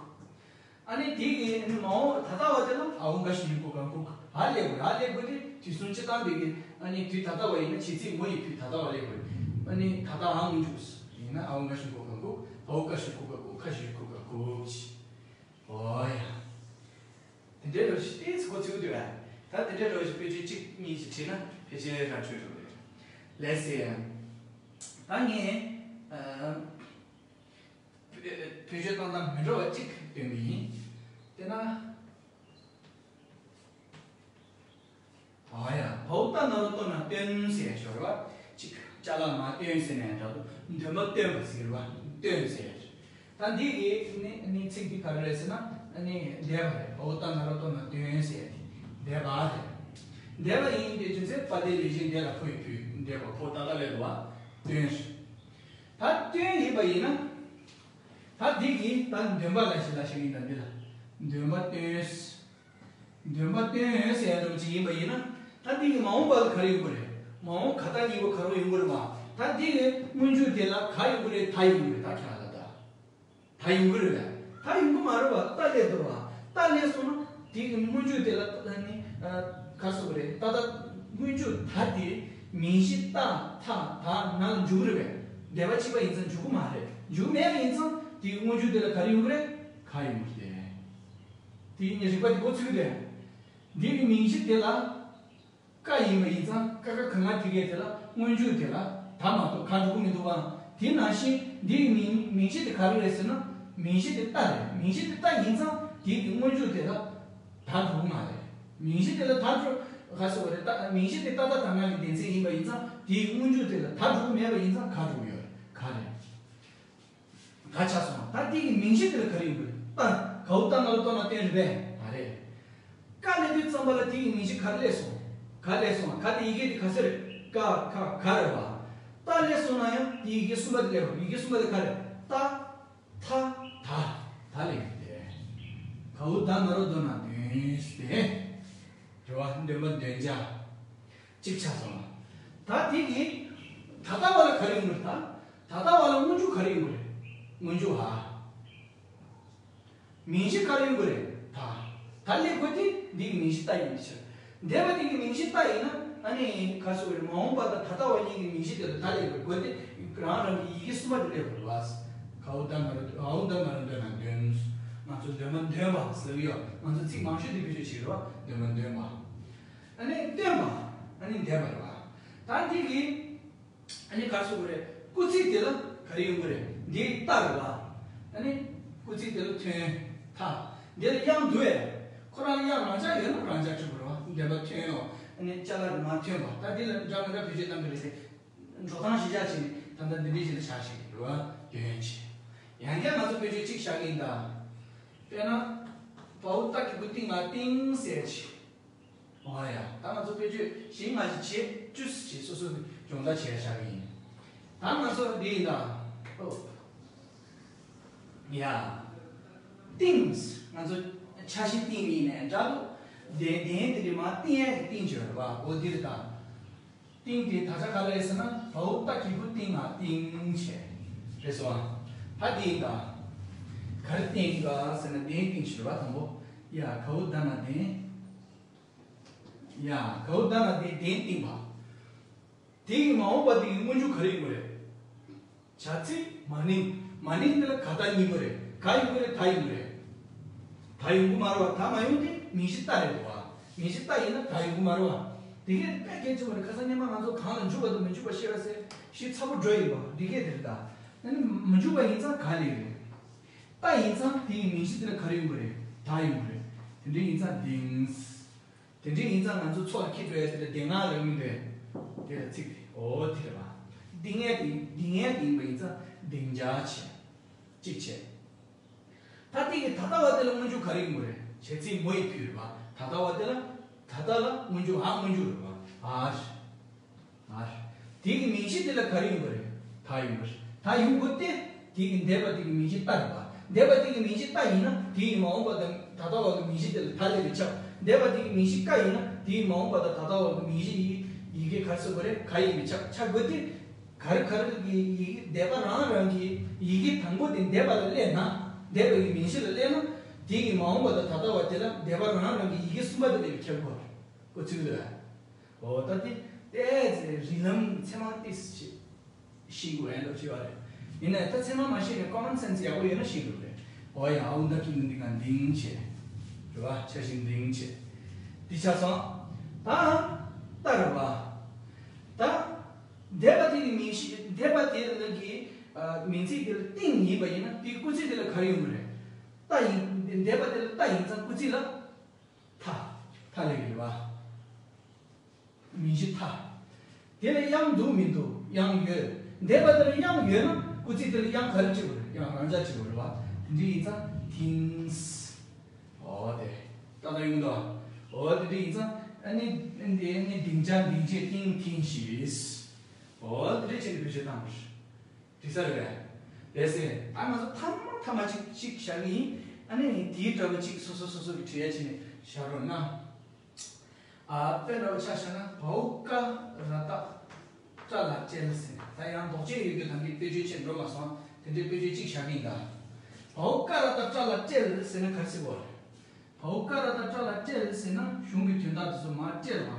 ཨ་ནི་དེ་གི་མ་འོངས་ད་ལྟ་བ་དེ་ལ་འ་འོ་ག་ཞབས་ཀྱུ་ཀུ་ག་ཀུག་འ་སླེབས་དགོས་རེད། འ་སླེབས་དགོས་ཏེ་དུས་གསུམ་སྤྱིར་བཏང་བའི་གི་ཨ་ནི་དུས་ད་ལྟ་བ་ཡིན་ན་བྱེད་ཚིག་མོ་ཡི་དུས་ད་ལྟ་བ་སླེབས་དགོས་རེད། ཨ་ནི་ད་ལྟ་འ་སྔོན་འཇུག་ཡིན་ན་འ་འོ་ག་ཞབས་ཀྱུ་ཀུ་ག་ཀུག་ད་འོ་ག་ཞབས་ཀྱུ་ཀུ་ག་ཀུག་ཁ་ཞབས་ཀྱུ་ཀུ་ག་ཀུག་ཨོ་ཡ། དེ་འདྲའི་རོ་ཞིག་ཏོག་ཙམ་གོ་ཚུལ་འདུག་ཨ། ད་དེ་འདྲའི་རོ་ཞིག་དཔེ་ཆ་གཅིག་གཉིས་ཤིག་བྲིས་ན་ཕལ་ཆེར་ར་འཕྲོད་འགྲོ་གི་རེད། ལགས་སེ། ད་ངས་ཨ། བེད་སྤྱོད་བཏང་སྟངས་མི་འདྲ་བ་གཅིག་སྟོན་གི་ཡིན། དེ་ན། ཨ་ཡ། བའོ་ཏ་ན་རོ་ཏོ་ན་སྟོན་ཟེར་ཞོར་བ། གཅིག་ཅ་ལག་མ་སྟོན་ཟེར་ནས་འདྲ་འདུག་འདོན་པ་སྟོན་པ་ཟེར་བ། སྟོན་ཟེར། ད་འདི་གི་ནི་ནི་ཚིག་འདི་ག་རེ་རེད་ཟེར་ན་ནི་འདས་པ་རེད། བའོ་ཏ་ན་རོ་ཏོ་ན་སྟོན་ཟེར་ཏེ་འདས་པ་རེད། འདས་པ་ཡིན་པའི་རྒྱུ་མཚན་པ་དེ་ལས་གཞན་འདས་ལ་ཕོ་ཡི་ཕུ་འདས་པ་ཕོ་ཏ་ལ་ལས་རུ་བ་སྟོན། ད་སྟོན་ཡིན་པ་ཡིན་ན། ད་འདི་གི་ད་འདོན་པ་ལ་ཞིག་ལ་ཞིག་ཡིན་ད་འདི་ལ། འདོན་པ་སྟོན། འདོན་པ་སྟོན་ཟེར་ཡ་འདྲ་བོ་ཅིག་ཡིན་པ་ཡིན་ན། ད་འདི་གི་མ་འོངས་པ་ལ་ག་རེ་ཡོང་གི་རེད། མ་འོངས་ག་ད་གཉིས་པོ་ག་རེ་ཡོང་གི་རེད་བ། ད་འདི་གི་སྔོན་འཇུག་དེ་ལ་ག་ཡོང་གི་རེད། ད་ཡོང་གི་རེད། ད་ཁྱེད་རང་ལ་ད། ད་ཡོང་གི་རེད་བས། ད་ཡོང་གི་མ་རེད་བ། ད་སླེབས་འདུག་བ། ད་སླེབས་སོང་ན་དེ་གི་སྔོན་འཇུག་དེ་ལ་ད་ནི་ག་རེ་ཟེར་དགོས་རེད། ད་ད་སྔོན་འཇུག་ད་དེ་མིང་གཞི་ཏ་ཐ་ད་ན་ལ་འཇུག་གི་རེད་བས། འདས་པ་ཕྱི་པ་ཡིན་ཙང་འཇུག་གི་མ་རེད། འཇུག་མེད་པ་ཡིན་ཙང་དེ་གི་སྔོན་འཇུག་དེ་ལ་ག་རེ་ཡོང་གི་རེད། ག་ཡོང་གི་རེད། དེ་ཡིན་ནི་རིགས་པ་དེ་གོ་ཚུལ་དེ། འདི་གི་མིང་གཞི་དེ་ལ་ཀ་ཡིན་པ་ཡིན་ཙང་ཀ་ཁ་ག་ང་དེ་གས་དེ་ལ་སྔོན་འཇུག་དེ་ལ་ད་མ་གཏོགས་ག་འགྲོ་གི་མི་འདུག་བ། དེ་ནང་བཞིན་འདི་གི་མིང་མིང་གཞི་དེ་ག་རེ་རེད་ཟེར་ན་མིང་གཞི་དེ་ཏ་རེད། མིང་གཞི་དེ་ཏ་ཡིན་ཙང་ དེ་གི་སྔོན་འཇུག་དེ་ལ་ད་འགྲོ་གི་མ་རེད། མིང་གཞི་དེ་ལ་ད་འགྲོ་ག་ཟེར་བ་རེད། ད་མིང་གཞི་དེ་ད་ལྟ་དང་ང་གི་སྡེ་ཚན་ཡིན་པ་ཡིན་ཙང་དེའི་སྔོན་འཇུག་དེ་ལ་ད་འགྲོ་གི་མེད་པ་ཡིན་ཙང་ག་འགྲོ་གི་ཡོད་རེད། ག་རེད། ག་ཆགས་སོང་། ད་དེ་གི་མིང་གཞི་དེ་ལ་ག་རེ་ཡོང་གི་རེད། ད་གའུ་ད་ན་རོ་ཏོ་ན་སྟོན་རེད་པས། མ་རེད། ཀ་སླེབས་དུས་ཙམ་པ་ལ་དེ་གི་མིང་གཞི་ག་རེ་སླེབས་སོང་། ག་སླེབས་སོང་། ག་དེ་ཡི་གེ་དེ་ག་ཚོད་རེད། ཀ་ཁ་ག་རེད་བ། ད་སླེབས་སོང་ན་ཡང་དེ་ཡི་གེ་གསུམ་པ་དེ་སླེབས་རོགས། ཡི་གེ་གསུམ་པ་དེ་ག་རེད། ད། ཐ། ད། ད་ལེགས་ཏེ། གའུ་ད་ན་རོ་ཏོ་ན་འདོན་ཏེ། རེད་བ། འདོན་པ་འདོན་བྱ། གཅིག་ཆགས་སོང་ལ། ད་དེ་གི་ད་ལྟ་བ་ལ་ག་རེ་ཡོང་གི་རེད། ད་ད་ལྟ་བ་ལ་སྔོན་འཇུག་ག་རེ་ཡོང་གི་རེད། སྔོན་འཇུག་ཧ། མིང་གཞི་ག་རེ་ཡོང་གི་རེད། ད། ད་སླེབས་དགོས་དེ་འདི་གི་མིང་གཞི་ད་ཡིན་ཕྱིར། འདས་པ་དེ་གི་མིང་གཞི་ད་ཡིན་ན་ཨ་ནི་ག་ཟེར་བ་རེད། མ་འོངས་པ་དང་ད་ལྟ་བ་གཉིས་ཀྱི་མིང་གཞི་དེ་ལ་ད་སླེབས་དགོས་དེ་རང་རང་གི་ཡི་གེ་གསུམ་པ་དེ་སླེབས་དགོས་རེད་བ། གའུ་ད་ན་རོ་གའུ་ད་ན་རོ་འདོན་ན་འདོན། ང་ཚོ་འདོན་པ་འདོན་པ་ཟེར་གི་ཡོད། ང་ཚོ་ཚིག་མང་ཤོས་དེ་བེད་སྤྱོད་བྱེད་ཀྱི་རེད་བ། འདོན་པ་འདོན་པ། ཨ་ནི་སྟོན་པ། ཨ་ནི་འདས་པ་རེད་བ། ད་འདི་གི་ཨ་ནི་ག་རེ་ཟེར་དགོས་རེད། སྐུལ་ཚིག་དེ་ལ་ག་རེ་ཡོང་གི་རེད། འདི་ད་རེད་བ། ཨ་ནི་སྐུལ་ཚིག་དེ་ལ་ཐོན། ད། འདི་ལ་དབྱངས་འདུག་ཨེ། ཁོ་རང་ལ་དབྱངས་རང་འཇགས་ཡོད་ན་རང་འཇགས་བྲིས་དགོས་རེད་བ། འདོན་པ་ཐོན་ཡོང་། ཨ་ནི་ཅ་ལག་རེད་མ་ཐོན་པ། ད་འདི་ལ་འདྲ་མི་འདྲ་བེད་སྤྱོད་གཏང་གི་རེད་དེ། འགྲོ་སྟངས་གཞི་བཞག་བྱས་ནས་ད་ལྟ་འདི་འདྲའི་ཞིག་ལ་ཆ་ཞིག་རེད་བ། དོན་ཆེ། ཡང་བསྐྱར་ང་ཚོ་བེད་སྤྱོད་གཅིག་བཞག་གི་ཡིན་ད། དཔེར་ན། བའོ་ཏ་གི་གུ་ཏི་ང་ཏིང་ཟེར་ཆེ། ཨོ་ཡ། ད་ང་ཚོ་དཔེ་བརྗོད་བཞི་ལྔ་ཞིག་བྱེད། བཅུ་ཞིག་སོ་སོ་སྦྱོང་བརྡར་བྱས་བཞག་གི་ཡིན། ད་ང་ཚོ་འདི་ཡིན་ད། ཨོ། ཡ། ཏིང་། ང་ཚོ་འཆར་གཞི་ཏིང་ཡིན་ནས་འདྲ་འདུག་དེ་དེ་དེ་རེད་མ། ཏིང་ཡ་གི་ཏིང་བྱོས་རེད་བ། འོ་འདི་རེད་ད། ཏིང་དེ་ད་ཆ་ག་རེ་རེད་ཟེར་ན་བའོ་ཏ་གི་གུ་ཏིང་ང་ཏིང་བྱས། རེད་སོང་ཨ། ད་འདི་ཡིན་ད། ག་རེ་ཏིང་ག་ཟེར་ན་དེ་ཏིང་བྱོས་རེད་བ། དང་པོ། ཡ། གའུ་ད་ན་དེ། ཡ། གའུ་ད་ན་དེ་དེ་ཏིང་བ། དེ་གི་མ་འོངས་པ་དེ་གི་སྔོན་འཇུག་ག་རེ་ཡོང་གི་རེད། བྱ་ཚིག་མ་ནིང་། མ་ནིང་དེ་ལ་ག་ད་ཡིན་གྱི་རེད། ག་ཡོང་གི་རེད། ད་ཡོང་གི་རེད། ད་ཡོང་གི་མ་རེད་བ། ད་མ་ཡོང་དེ་མིང་གཞི་ད་རེད་བ། མིང་གཞི་ད་ཡིན་ན་ད་ཡོང་གི་མ་རེད་བ། དེ་གས་དཔེ་གལ་ཆེ་བ་རེད། ཁ་སང་སྔོན་མ་ང་ཚོ་གང་ལ་འཇུག་པ་དང་མི་འཇུག་པ་བཤད་པ་ཟེར་ཞིག་ཚ་པོ་འགྲོ་ཡིན་པ་འདི་གས་དེ་རེད་ད། ཨ་ནི་མི་འཇུག་པ་ཡིན་ཙང་ག་ལས་རེད། ད་ཡིན་ཙང་དེ་ཡི་མིང་གཞི་དེ་ལ་ག་རེ་ཡོང་གི་རེད། ད་ཡོང་གི་རེད། དེ་འདྲ་ཡིན་ཙང་དིང་། དེ་འདྲ་ཡིན་ཙང་ང་ཚོ་ཚོགས་ལ་ཁྱི་འགྲོ་ཡ་དེ་ལ་དེ་ང་ལ་ཡོང་འདོད། དེ་ལ་ཚིག་དེ་འོ་དེ་རེད་བ། འདི་ངས་དེ་འདི་ངས་དེ་ཡིན་པ་ཡིན་ཙང་དིང་འཇགས་བྱས། གཅིག་བྱས། ད་དེ་གི་ད་ལྟ་བ་དེ་ལ་སྔོན་འཇུག་ག་རེ་ཡོང་གི་རེད། བྱ་ཚིག་མོ་ཡི་དུས་རེད་བ། ད་ལྟ་བ་དེ་ལ་ད་ལྟ་ལ་སྔོན་འཇུག་ཨ་སྔོན་འཇུག་རེད་བ། ཨ་རེད། ཨ་རེད། དེ་གི་མིང་གཞི་དེ་ལ་ག་རེ་ཡོང་གི་རེད། ད་ཡོང་གི་རེད། ད་ཡོང་དགོས་ཏེ། དེ་གི་འདས་པ་དེ་གི་མིང་གཞི་ད་རེད་བ། འདས་པ་དེ་གི་མིང་གཞི་ད་ཡིན་ན་དེ་ཡི་མ་འོངས་པ་དང་ད་ལྟ་བ་གི་མིང་གཞི་དེ་ལ་ད་སླེབས་པས་ཁྱབ། འདས་པ་དེ་གི་མིང་གཞི་ཀ་ཡིན་ན་དེ་ཡི་མ་འོངས་པ་དང་ད་ལྟ་བ་གི་མིང་གཞི་ཡི་ཡི་གེ་ག་རེ་ཟེར་དགོས་རེད། ག་ཡིན་པས་ཁྱབ། ཆགས་དགོས་ཏེ། ག་རེ་ག་རེ་གི་ཡི་གེ་འདས་པ་རང་རང་གི་ཡི་གེ་དང་པོ་དེ་འདས་པ་ལ་སླེབས་ན། འདས་པ་གི་མིང་གཞི་ལ་སླེབས་ན། དེ་གི་མ་འོངས་པ་དང་ད་ལྟ་བ་དེ་ལ་འདས་པ་རང་རང་གི་ཡི་གེ་གསུམ་པ་དེ་སླེབས་པས་ཁྱབ་དགོས། ཁོ་ཚིག་ལ། འོ་ད་དེ་ཏོག་ཙམ་རིགས་ལམ་ཚད་མ་ཏོག་ཙམ་ཤེས་དགོས་ཡ་འདྲ་ཅིག་ཡོད་རེད། ཡིན་ནའི་ད་ཚད་མ་མ་ཤེས་ནའི་ཀོ་མན་སེན་སི་ཡག་པོ་ཡོད་ན་ཤེས་འགྲོ་རེད། འོ་ཡ། ཨའུ་ད་ཀི་ནི་འདི་ག་འདིང་བྱས། རེད་བ། འཆར་གཞི་འདིང་བྱས། འདི་ཆགས་སོང་། ད་ད་རེད་བ། ད་འདས་པ་དེ་གི་མིང་གཞི། འདས་པ་དེ་ལ་གི་མིང་ཚིག་དེ་ལ་ཏིང་ཡིན་པ་ཡིན་ན་དེའི་སྐུལ་ཚིག་དེ་ལ་ག་རེ་ཡོང་གི་རེད། ད་ཡིན། འདས་པ་དེ་ལ་ད་ཡིན་ཙང་སྐུལ་ཚིག་ལ། ཐ། ཐ་ལེགས་ཡོད་པ། མིང་གཞི་ཐ། དེ་ལ་དབྱངས་འདུག་མི་འདུག་དབྱངས་ཡོད། འདས་པ་དེ་ལ་དབྱངས་ཡོད་ན་སྐུལ་ཚིག་དེ་ལ་དབྱངས་ག་རེ་བྲིས་དགོས་རེད། དབྱངས་རང་འཇགས་བྲིས་དགོས་རེད་བ། དེ་འདྲ་ཡིན་ཙང་ཐིང་། འོ་དེ། ཏག་ཏག་ཡོང་འདུག་འོ་དེ་འདྲ་ཡིན་ཙང་ཨ་ནི་འདི་ནི་འདིང་ཆ་འདིང་བྱེད་ཏིང་ཐིང་ཞིག་འོ་དེ་འདྲ་བྱས་ནས་བེད་སྤྱོད་བཏང་བ་རེད། འགྲིག་ས་རེད་པས། ལགས་སེ། ད་ང་ཚོ་ཐ་མ་ཐ་མ་གཅིག་གཅིག་བཞག་གི་ཡིན། ཨ་ནི་དེའི་འདྲ་པོ་གཅིག་སོ་སོ་སོ་སོ་གི་བྲིས་ཡ་བྱས་ནས་བཞག་རོགས་གནང་། ཨ། དཔེ་འདྲ་པོ་ཆ་བཞག་ན་བའོ་ཀ་ར་བཏགས་ཀྲ་ལ་སྤྲེལ་ཟེར་ནས། ད་ཡང་འདོགས་བྱེད་ཡོད་རྒྱུ་དང་གི་དཔེ་བརྗོད་བྱེད་འགྲོ་མ་སོང་། དེ་འདྲའི་དཔེ་བརྗོད་གཅིག་བཞག་གི་ཡིན་ད། བའོ་ཀ་ར་བཏགས་ཀྲ་ལ་སྤྲེལ་ཟེར་ན་ག་རེ་ཟེར་དགོས་རེད། བའོ་ཀ་ར་བཏགས་ཀྲ་ལ་སྤྲེལ་ཟེར་ན་གཞུང་གི་དོན་དག་དེ་ཚོ་མར་བཀྲལ་བ།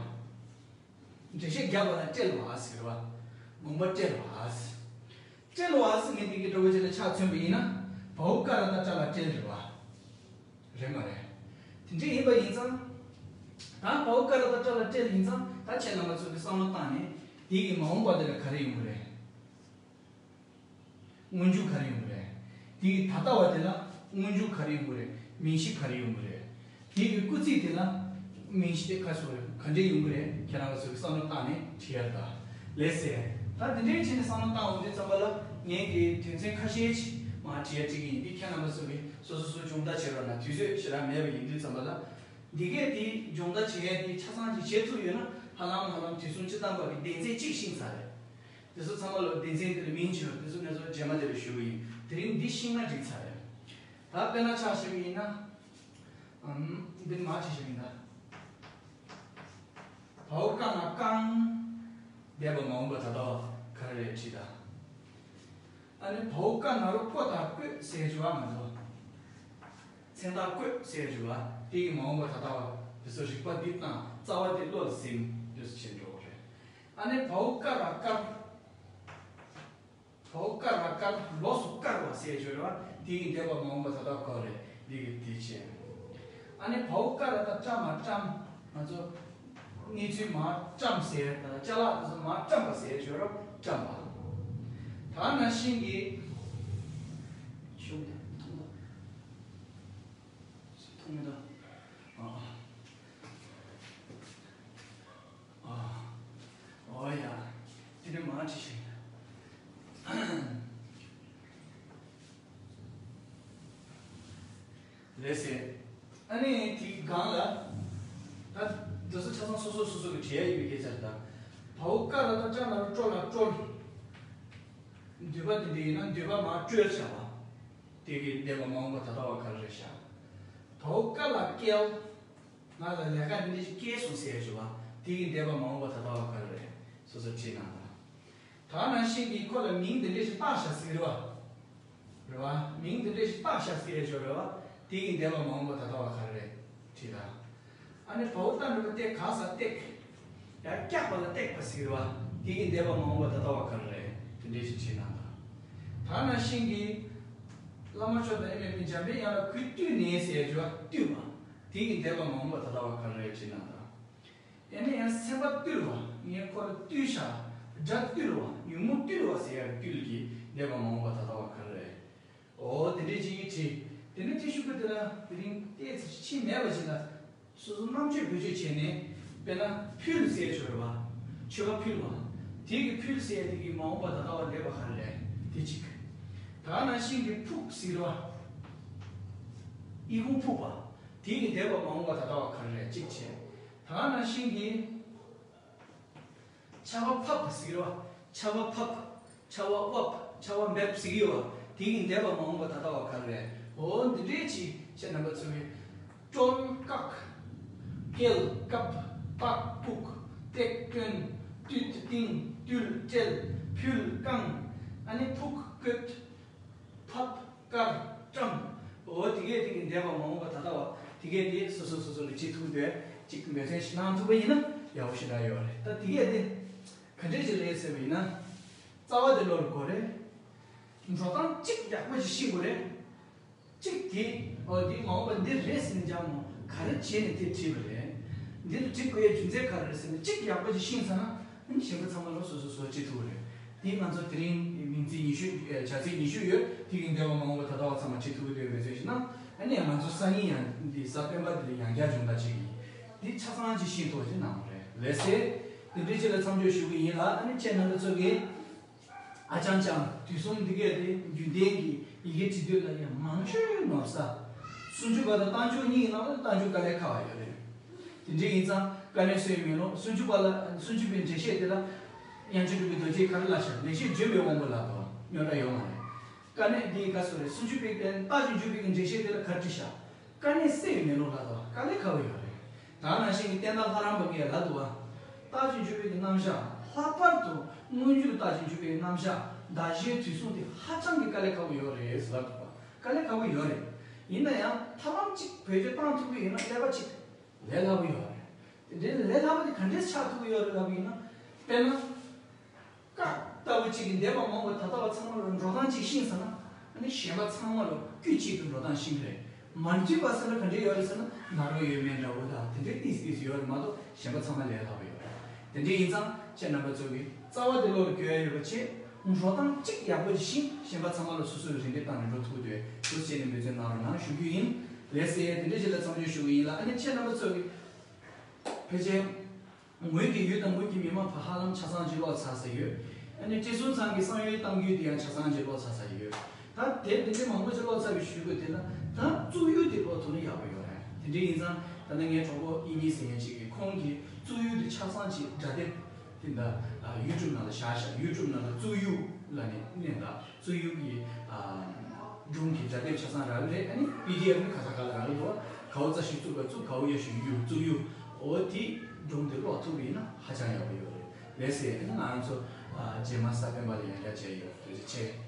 འགྲེལ་བཤད་རྒྱབ་པ་ལ་བཀྲལ་བ་ཟེར་བ། དགོངས་པ་བཀྲལ་བ་ཟེར། བཀྲལ་བ་ཟེར་མཁན་དེ་གི་འདྲ་པོ་ཅིག་ལ་ཆ་མཚོན་པ་ཡིན་ན། བའོ་ཀ་ར་བཏགས་ཀྲ་ལ་སྤྲེལ་རེད་བ། རེད་མ་རེད། དེ་འདྲ་ཡིན་པ་ཡིན་ཙང་། ད་བའོ་ཀ་ར་བཏགས་ཀྲ་ལ་སྤྲེལ་ཡིན་ཙང་ད་ཁྱེད་རྣམ་པ་ཚོ་གི་བསམ་བློ་བཏང་ནས་དེ་གི་མ་འོངས་པ་དེ་ལ་ག་རེ་ཡོང་གི་རེད། སྔོན་འཇུག་ག་རེ་ཡོང་གི་རེད། དེ་གི་ད་ལྟ་བ་དེ་ལ་སྔོན་འཇུག་ག་རེ་ཡོང་གི་རེད། མིང་གཞི་ག་རེ་ཡོང་གི་རེད། དེ་གི་སྐུལ་ཚིག་དེ་ལ་མིང་གཞི་དེ་ག་ཚོད་རེད། ག་འདྲས་ཡོང་གི་རེད། ཁྱེད་རང་ཚོ་གི་བསམ་བློ་བཏང་ནས་བྲིས་ཡ་ད། ལགས་སེ། ད་དེ་འདྲས་བྱས་ནས་བསམ་བློ་བཏང་འོང་དུས་ཙམ་པ་ལ་ངས་ཀྱི་དོན་ཚན་ཁ་ཤས་ཅིག་མར་བྲིས་ཡ་བྲིས་ཀྱི་ཡིན། འདི་ཁྱེད་རྣམ་པ་ཚོ་གི་སོ་སོ་སོ་སྦྱོང་བརྡར་བྱེད་རོགས་གནང་། དུས་ཚོད་ཞེ་དྲག་མེད་པ་ཡིན་དུས་ཙམ་པ་ལ། འདི་གས་དེ་སྦྱོང་བརྡར་བྱེད་ཡ་དེ་ཆ་ཚང་ཅིག་བྱེད་ཐུབ་ཡོད་ན་ཧ་ལམ་ཧ་ལམ་དུས་གསུམ་སྤྱི་དང་པ་གི་སྡེ་ཚན་གཅིག་ཤེས་ཚར་རེད། དེ་ཚོ་ཚང་མ་ལ་སྡེ་ཚན་དེ་ལ་མིང་བྱས་པ་དེ་ཚོ་ངས་ཚོ་རྗེས་མ་དེ་ལ་ཞུ་གི་ཡིན། དེ་རིང་འདི་ཤེས་ན་འགྲིག་ཚར་རེད། ད་དཔེར་ན་ཆ་བཞག་གི་ཡིན་ན། ཨམ། འདི་མ་བྲིས་བཞག་གི་ཡིན་ད། བའོ་ཀ་ན་བཀང་། འདས་པ་མ་འོངས་པ་ད་ལྟ་བ་ག་རེ་རེད་བྲིས་ད། ཨ་ནི་བའོ་ཀ་ན་རོ་ཀོ་དང་ཀོད་ཟེར་རྒྱུ་བ་ང་ཚོ། མཚན་རྟགས་ཀོད་ཟེར་རྒྱུ་བ་དེ་ཡི་མ་འོངས་པ་ད་ལྟ་བ་དེ་ཚོ་རིག་པ་འདི་དང་རྩ་བ་དེ་བློ་ལ་ཟིན་དུས་སུ་ཕྱིན་འགྲོ་གི་རེད། ཨ་ནི་བའོ་ཀ་ར་དཀར། བའོ་ཀ་ར་དཀར་ལོགས་སུ་དཀར་བ་ཟེར་རྒྱུ་རེད་བ། དེ་ཡི་འདས་པ་མ་འོངས་པ་ད་ལྟ་བ་ག་རེ་རེད། འདི་གི་དེ་བྱས། ཨ་ནི་བའོ་ཀ་ར་ད་བཀྲམ་མ་བཀྲམ། ང་ཚོ་གནས་ཚུལ་མར་བཀྲམ་ཟེར་དང་ཅ་ལག་དེ་ཚོ་མར་བཀྲམ་པ་ཟེར་ཞོར་བཀྲམ་པ། ད་ནང་བཞིན་གྱི་ཤུགས་དང་མཐོང་བ་མཐོང་མི་འདུག་ཨ་ཨ་ཨོ་ཡ། དེ་ནས་མར་བྲིས་ཤིང་། ལགས་སེ། ཨ་ནི་དེའི་སྒང་ལ། ད་འདི་ཚོ་ཆ་ཚང་སོ་སོ་སོ་སོ་གི་བྲིས་ཡ་ཡོད་པའི་སྐད་ཆ་རེད་ད། བའོ་ཀ་ལ་ད་ཀྲ་ལ་ཀྲོ་ལ་ཀྲོལ། འདུས་པ་དེ་འདྲ་ཡིན་ན་འདུས་པ་མར་བཀྲོལ་བྱ་བ། དེ་གི་འདས་པ་མ་འོངས་པ་ད་ལྟ་བ་ག་རེ་རེད་ཤག་བའོ་ཀ་ལ་ཀལ། ང་ལ་ལས་ཀ་འདི་འདྲ་ཞིག་སྐྱེལ་སོང་ཟེར་ཞུ་བ། དེ་གི་འདས་པ་མ་འོངས་པ་ད་ལྟ་བ་ག་རེ་རེད། སོ་སོ་བྲིས་གནང་དང་། ད་ནང་བཞིན་གྱི་ཁོ་ལ་མིང་འདི་འདྲ་ཞིག་བཏགས་ཤག་ཟེར་གི་རེད་བ། རེད་བ། མིང་འདི་འདྲ་ཞིག་བཏགས་ཤག་ཟེར་ཞོར་རེད་བ། དེ་གི་འདས་པ་མ་འོངས་པ་ད་ལྟ་བ་ག་རེ་རེད། བྲིས་དང་། ཨ་ནི་བའོ་ཏ་འགྲེང་བུ་ཏེ་ག་ས་ཏེག་ཡར་བཀྱག་པ་ལ་བཏེགས་པ་ཟེར་གི་རེད་བ། དེ་གི་འདས་པ་མ་འོངས་པ་ད་ལྟ་བ་ག་རེ་རེད། དེ་འདྲ་ཞིག་བྲིས་གནང་དང་། ད་ནང་བཞིན་གྱི། བླ་མ་མཆོག་དང་ཨེ་མེད་པའི་འཇམ་པའི་དབྱངས་ལ་གུས་བཏུད་ནས་ཟེར་ཞོར་བཏུད་པ། དེ་གི་འདས་པ་མ་འོངས་པ་ད་ལྟ་བ་ག་རེ་རེད་བྲིས་གནང་དང་། ཨེ་ནི་ཡང་སེམས་པ་བཏུལ་བ། ངས་ཁོ་ལ་བཏུལ་བྱ། དགྲ་བཏུལ་བ། ཉོན་མོངས་བཏུལ་བ་ཟེར་ཡ་བཏུལ་གྱི་འདས་པ་མ་འོངས་པ་ད་ལྟ་བ་ག་རེ་རེད། འོ་དེ་འདྲའི་ཅིག་གིས་བྲིས། དེ་ནས་དེ་ཤུགས་པ་དེ་ལ་དེ་རིང་ཏོག་ཙམ་ཕྱིན་མེད་པ་ཞིག་ལ། སོ་སོ་རྣམ་དཔྱོད་བེད་སྤྱོད་བྱས་ནས། དཔེར་ན་ཕུལ་ཟེར་ཞོར་བ། མཆོད་པ་ཕུལ་བ། དེ་གི་ཕུལ་ཟེར་དེ་གི་མ་འོངས་པ་ད་ལྟ་བ་འདས་པ་ག་རེ་རེད། དེ་གཅིག་ད་ནང་བཞིན་གྱི་ཕུག་ཟེར་བ། ཨི་ཁུང་ཕུག་པ། དེ་གི་འདས་པ་མ་འོངས་པ་ད་ལྟ་བ་ག་རེ་རེད། གཅིག་བྱས། ད་ནང་བཞིན་གྱི། ཆར་པ་ཕབ་པ་ཟེར་གི་རེད་བ། ཆར་པ་ཕབ། ཆར་པ་བབ། ཆར་པ་འབེབས་ཟེར་གི་ཡོད་བ། དེ་གི་འདས་པ་མ་འོངས་པ་ད་ལྟ་བ་ག་རེ་རེད། འོ་འདི་འདྲས་ཅིག་ཁྱེད་རྣམ་པ་ཚོ་གི། ཀྲོལ་བཀག་ཀེལ་བཀབ། པགས་ཕུག་སྟེགས་བསྐྲུན། བཏུད་བཏིང་། བཏུལ་བཀྲལ། ཕུལ་བཀང་། ཨ་ནི་ཕུག་བཀོད། ཕབ། དཀར། བཀྲམ། འོ་དེ་གས་དེ་གི་འདས་པ་མ་འོངས་པ་ད་ལྟ་བ་དེ་གས་དེ་སོ་སོ་སོ་སོ་ལ་བྱེད་ཐུབ་འདོད་ཅིག་འབད་བརྩོན་ཞིག་གནང་ཐུབ་པ་ཡིན་ན་ཡག་པོ་ཞེ་དྲག་ཡོད་རེད། ད་དེ་གས་དེ་ག་འདྲས་ཅིག་རེད་ཟེར་བ་ཡིན་ན། རྩ་བ་དེ་བློ་ལ་གོ་རེད། འགྲོ་སྟངས་གཅིག་ཡག་པོ་ཞིག་ཤེས་དགོས་རེད། གཅིག་དེ། འོ་དེ་མ་འོངས་པ་འདི་རེད་ཟེར་ནས་ཀྱང་མོ་ག་རེ་བྱས་ནས་དེ་བྲིས་པ་རེད། འདི་ལ་བྲིས་དགོས་ཡའི་རྒྱུ་མཚན་ག་རེ་རེད་ཟེར་ན་གཅིག་ཡག་པོ་ཅིག་ཤེས་ཚར་ན་ཨ་ནི་གཞན་པ་ཚང་མ་ལ་སོ་སོ་སོ་བྱེད་ཐུབ་པ་རེད། དེ་ང་ཚོ་དེ་རིང་མིང་ཚིག་ཉི་ཤུ་ཨེ་བྱ་ཚིག་ཉི་ཤུ་ཡོད། དེ་གི་འདས་པ་མ་འོངས་པ་ད་ལྟ་བ་ཚང་མ་བྱེད་ཐུབ་ཀྱི་འདུག་བེད་སྤྱོད་བྱས་ན་ཨ་ནི་ང་ཚོ་སང་ཉིན་ཡང་འདི་གཟའ་སྤེན་པ་འདི་ལ་ཡང་བསྐྱར་སྦྱོང་བརྡར་བྱེད་ཀྱི་ཡིན། འདི་ཆ་ཚང་ཅིག་ཤེས་ཐུབ་པ་ཅིག་གནང་བ་རེད། ལགས་སེ། དེ་འདྲའི་ཅིག་ལ་མཚམས་འཇོག་ཞུ་གི་ཡིན་ལ། ཨ་ནི་ཁྱེད་རྣམ་པ་ཚོ་གིས། ཨ་ཅང་ཅང་དུས་གསུམ་འདི་གས་དེ་རྒྱུན་ལྡན་གྱི་ཡི་གེ་བྲིས་དུས་ལ་ཡང་མང་ཤོས་ནོར་ས། སུམ་ཅུ་པ་དང་རྟགས་འཇུག་གཉིས་ཀྱི་ནང་ལ་རྟགས་འཇུག་དཀའ་ལས་ཁག་པ་ཡོད་རེད། དེ་འདྲ་ཡིན་ཙང་དཀའ་གནད་སོན་མེད་ལོ། སུམ་ཅུ་པ་ལ་སུམ་ཅུ་པའི་འགྲེལ་བཤད་དེ་ལ། དབྱངས་ཅན་གྲུབ་པའི་རྡོ་རྗེས་ག་རེ་ལབ་ཤག་ལེགས་བཤད་ལྗོན་པའི་དབང་པོ་ལབ་འདུག་སྨྱོ་འདྲ་ཡོད་མ་རེད། དཀའ་གནད་འདི་ག་སོ་རེད། སུམ་ཅུ་པའི་རྟགས་ཅན་འཇུག་པའི་འགྲེལ་བཤད་དེ་ལ་ག་རེ་བྲིས་ཤག་དཀའ་གནད་སེལ་བའི་མེ་ལོང་ལ་དང་དཀའ་ལས་ཁག་པོ་ཡོད་རེད། ད་ནང་བཞིན་གྱི་བསྟན་དར་ལྷ་རམས་པ་གིས་ལབ་འདུག་བ། རྟགས་ཅན་འཇུག་པའི་གི་རྣམ་གཞག་ལྷག་པར་དུ་མངོན་བརྗོད་རྟགས་ཅན་འཇུག་པའི་རྣམ་གཞག་བརྡ་གཞིའི་དུས་གསུམ་དེ་ཧ་ཅང་གི་དཀའ་ལས་ཁག་པོ་ཡོད་རེད་ཟེར་ལབ་འདུག་བ། དཀའ་ལས་ཁག་པོ་ཡོད་རེད། ཡིན་ན་ཡང་ཐབས་ལམ་གཅིག་བེད་སྤྱོད་བཏང་ཐུབ་ཀྱི་ཡོད་ན་ཀླད་པ་གཅིག་ལས་སླ་པོ་ཡོད་རེད། དེ་འདྲའི་ལས་སླ་པོ་དེ་ག་འདྲས་ཆགས་ཐུབ་ཀྱི་ཡོད་རེད་ལབ་པ་ཡིན་ན། དཔེར་ན། ཀ་ལྟ་བུ་གཅིག་གིས་འདས་པ་མ་འོངས་པ་ད་ལྟ་བ་ཚང་མ་ལ་འགྲོ་སྟངས་གཅིག་ཤེས་ཚར་ན། ཨ་ནི་གཞན་པ་ཚང་མ་ལ་དཀྱུས་གཅིག་ཏུ་འགྲོ་སྟངས་ཤེས་ཀྱི་རེད། མ་མཐུན་པ་ཟེར་ན་ག་འདྲ་ཡོད་རེད་ཟེར་ན་ནཱ་རོ་ཡོད་མེད་འདྲ་བོ་དང་དེ་འདྲའི་ཏིས་ཏིས་ཡོད་རེད་མ་གཏོགས་གཞན་པ་ཚང་མ་ལས་སླ་པོ་ཡོད་རེད། དེ་འདྲ་ཡིན་ཙང་ཁྱེད་རྣམ་པ་ཚོ་གིས་རྩ་བ་དེ་བློ་ལ་འགྱོ་ཡ་ཡོད་པ་བྱས། འགྲོ་སྟངས་གཅིག་ཡག་པོ་ཞིག་ཤེས། གཞན་པ་ཚང་མ་ལ་སོ་སོའི་རེ་འདུན་བཏང་ནས་འགྲོ་ཐུབ་ཀྱི་འདུག་བྱས་ནས་འབད་བརྩོན་གནང་རོགས་གནང་ཞུ་རྒྱུ་ཡིན། ལགས་སེ། དེ་འདྲ་ཞིག་ལ་མཚམས་འཇོག་ཞུ་གི་ཡིན་ལ། ཨ་ནི་ཁྱེད་རྣམ་པ་ཚོ་གི་ཕལ་ཆེར་ངོས་ཀྱི་ཡུལ་དང་ངོས་ཀྱི་མི་མང་ཕར་ཧ་ལམ་ཆ་ཚང་ཅིག་ཀློག་ཚར་ས་ཡོད། ཨ་ནི་བཀྲས་ཟུར་ཚང་གི་བསམ་ཡུལ་གཏམ་རྒྱུད་དེ་ཡང་ཆ་ཚང་ཅིག་ཀློག་ཚར་ས་ཡོད། ད་དེབ་དེ་འདྲའི་མང་པོ་ཅིག་ཀློག་ཚར་བའི་གཞུག་གུ་དེ་ལ་ད་བཙུགས་ཡུལ་དེ་ཀློག་ཐུབ་ན་ཡག་པོ་ཡོད་རེད། དེ་འདྲ་ཡིན་ཙང་ད་ནི་ངའི་གྲོགས་པོ་དབྱིག་གཉེན་ཟེར་མཁན་ཅིག་གིས་ཁོང་གིས་བཙུགས་ཡུལ་དེ་ཆ་ཚང་ཅིག་སྒྲ་དེབ་དེ་འདྲ་ཡུ་ཊུབ་ནང་ལ་བཞག་བཞག་ཡུ་ཊུབ་ནང་ལ་བཙུགས་ཡུལ་ལབ་ནས་མནན་ད། བཙུགས་ཡུལ་གྱི་ཨ་སྒྲུང་གི་སྒྲ་དེབ་ཆ་ཚང་རག་གི་རེད། ཨ་ནི་པི་ཌི་ཨེཕ་ནི་ག་ས་ག་ལ་རག་གི་འདུག། ག་བོ་རྩ་ཤིག་བཙུགས་པ་བཙུགས། ག་བོ་ཡ་ཤིག་ཡུ་བཙུགས་ཡུལ། འོ་དེ་སྒྲུང་དེ་ཀློག་ཐུབ་པ་ཡིན་ན་ཧ་ཅང་ཡག་པོ་ཡོད་རེད། ལགས་སེ། ཨ་ནི་ང་རང་ཚོ་ཨ་རྗེས་མ་གཟའ་སྤེན་པ་ལ་ཡང་བསྐྱར་མཇལ་ཡོང་། ཐུགས་རྗེ་ཆེ།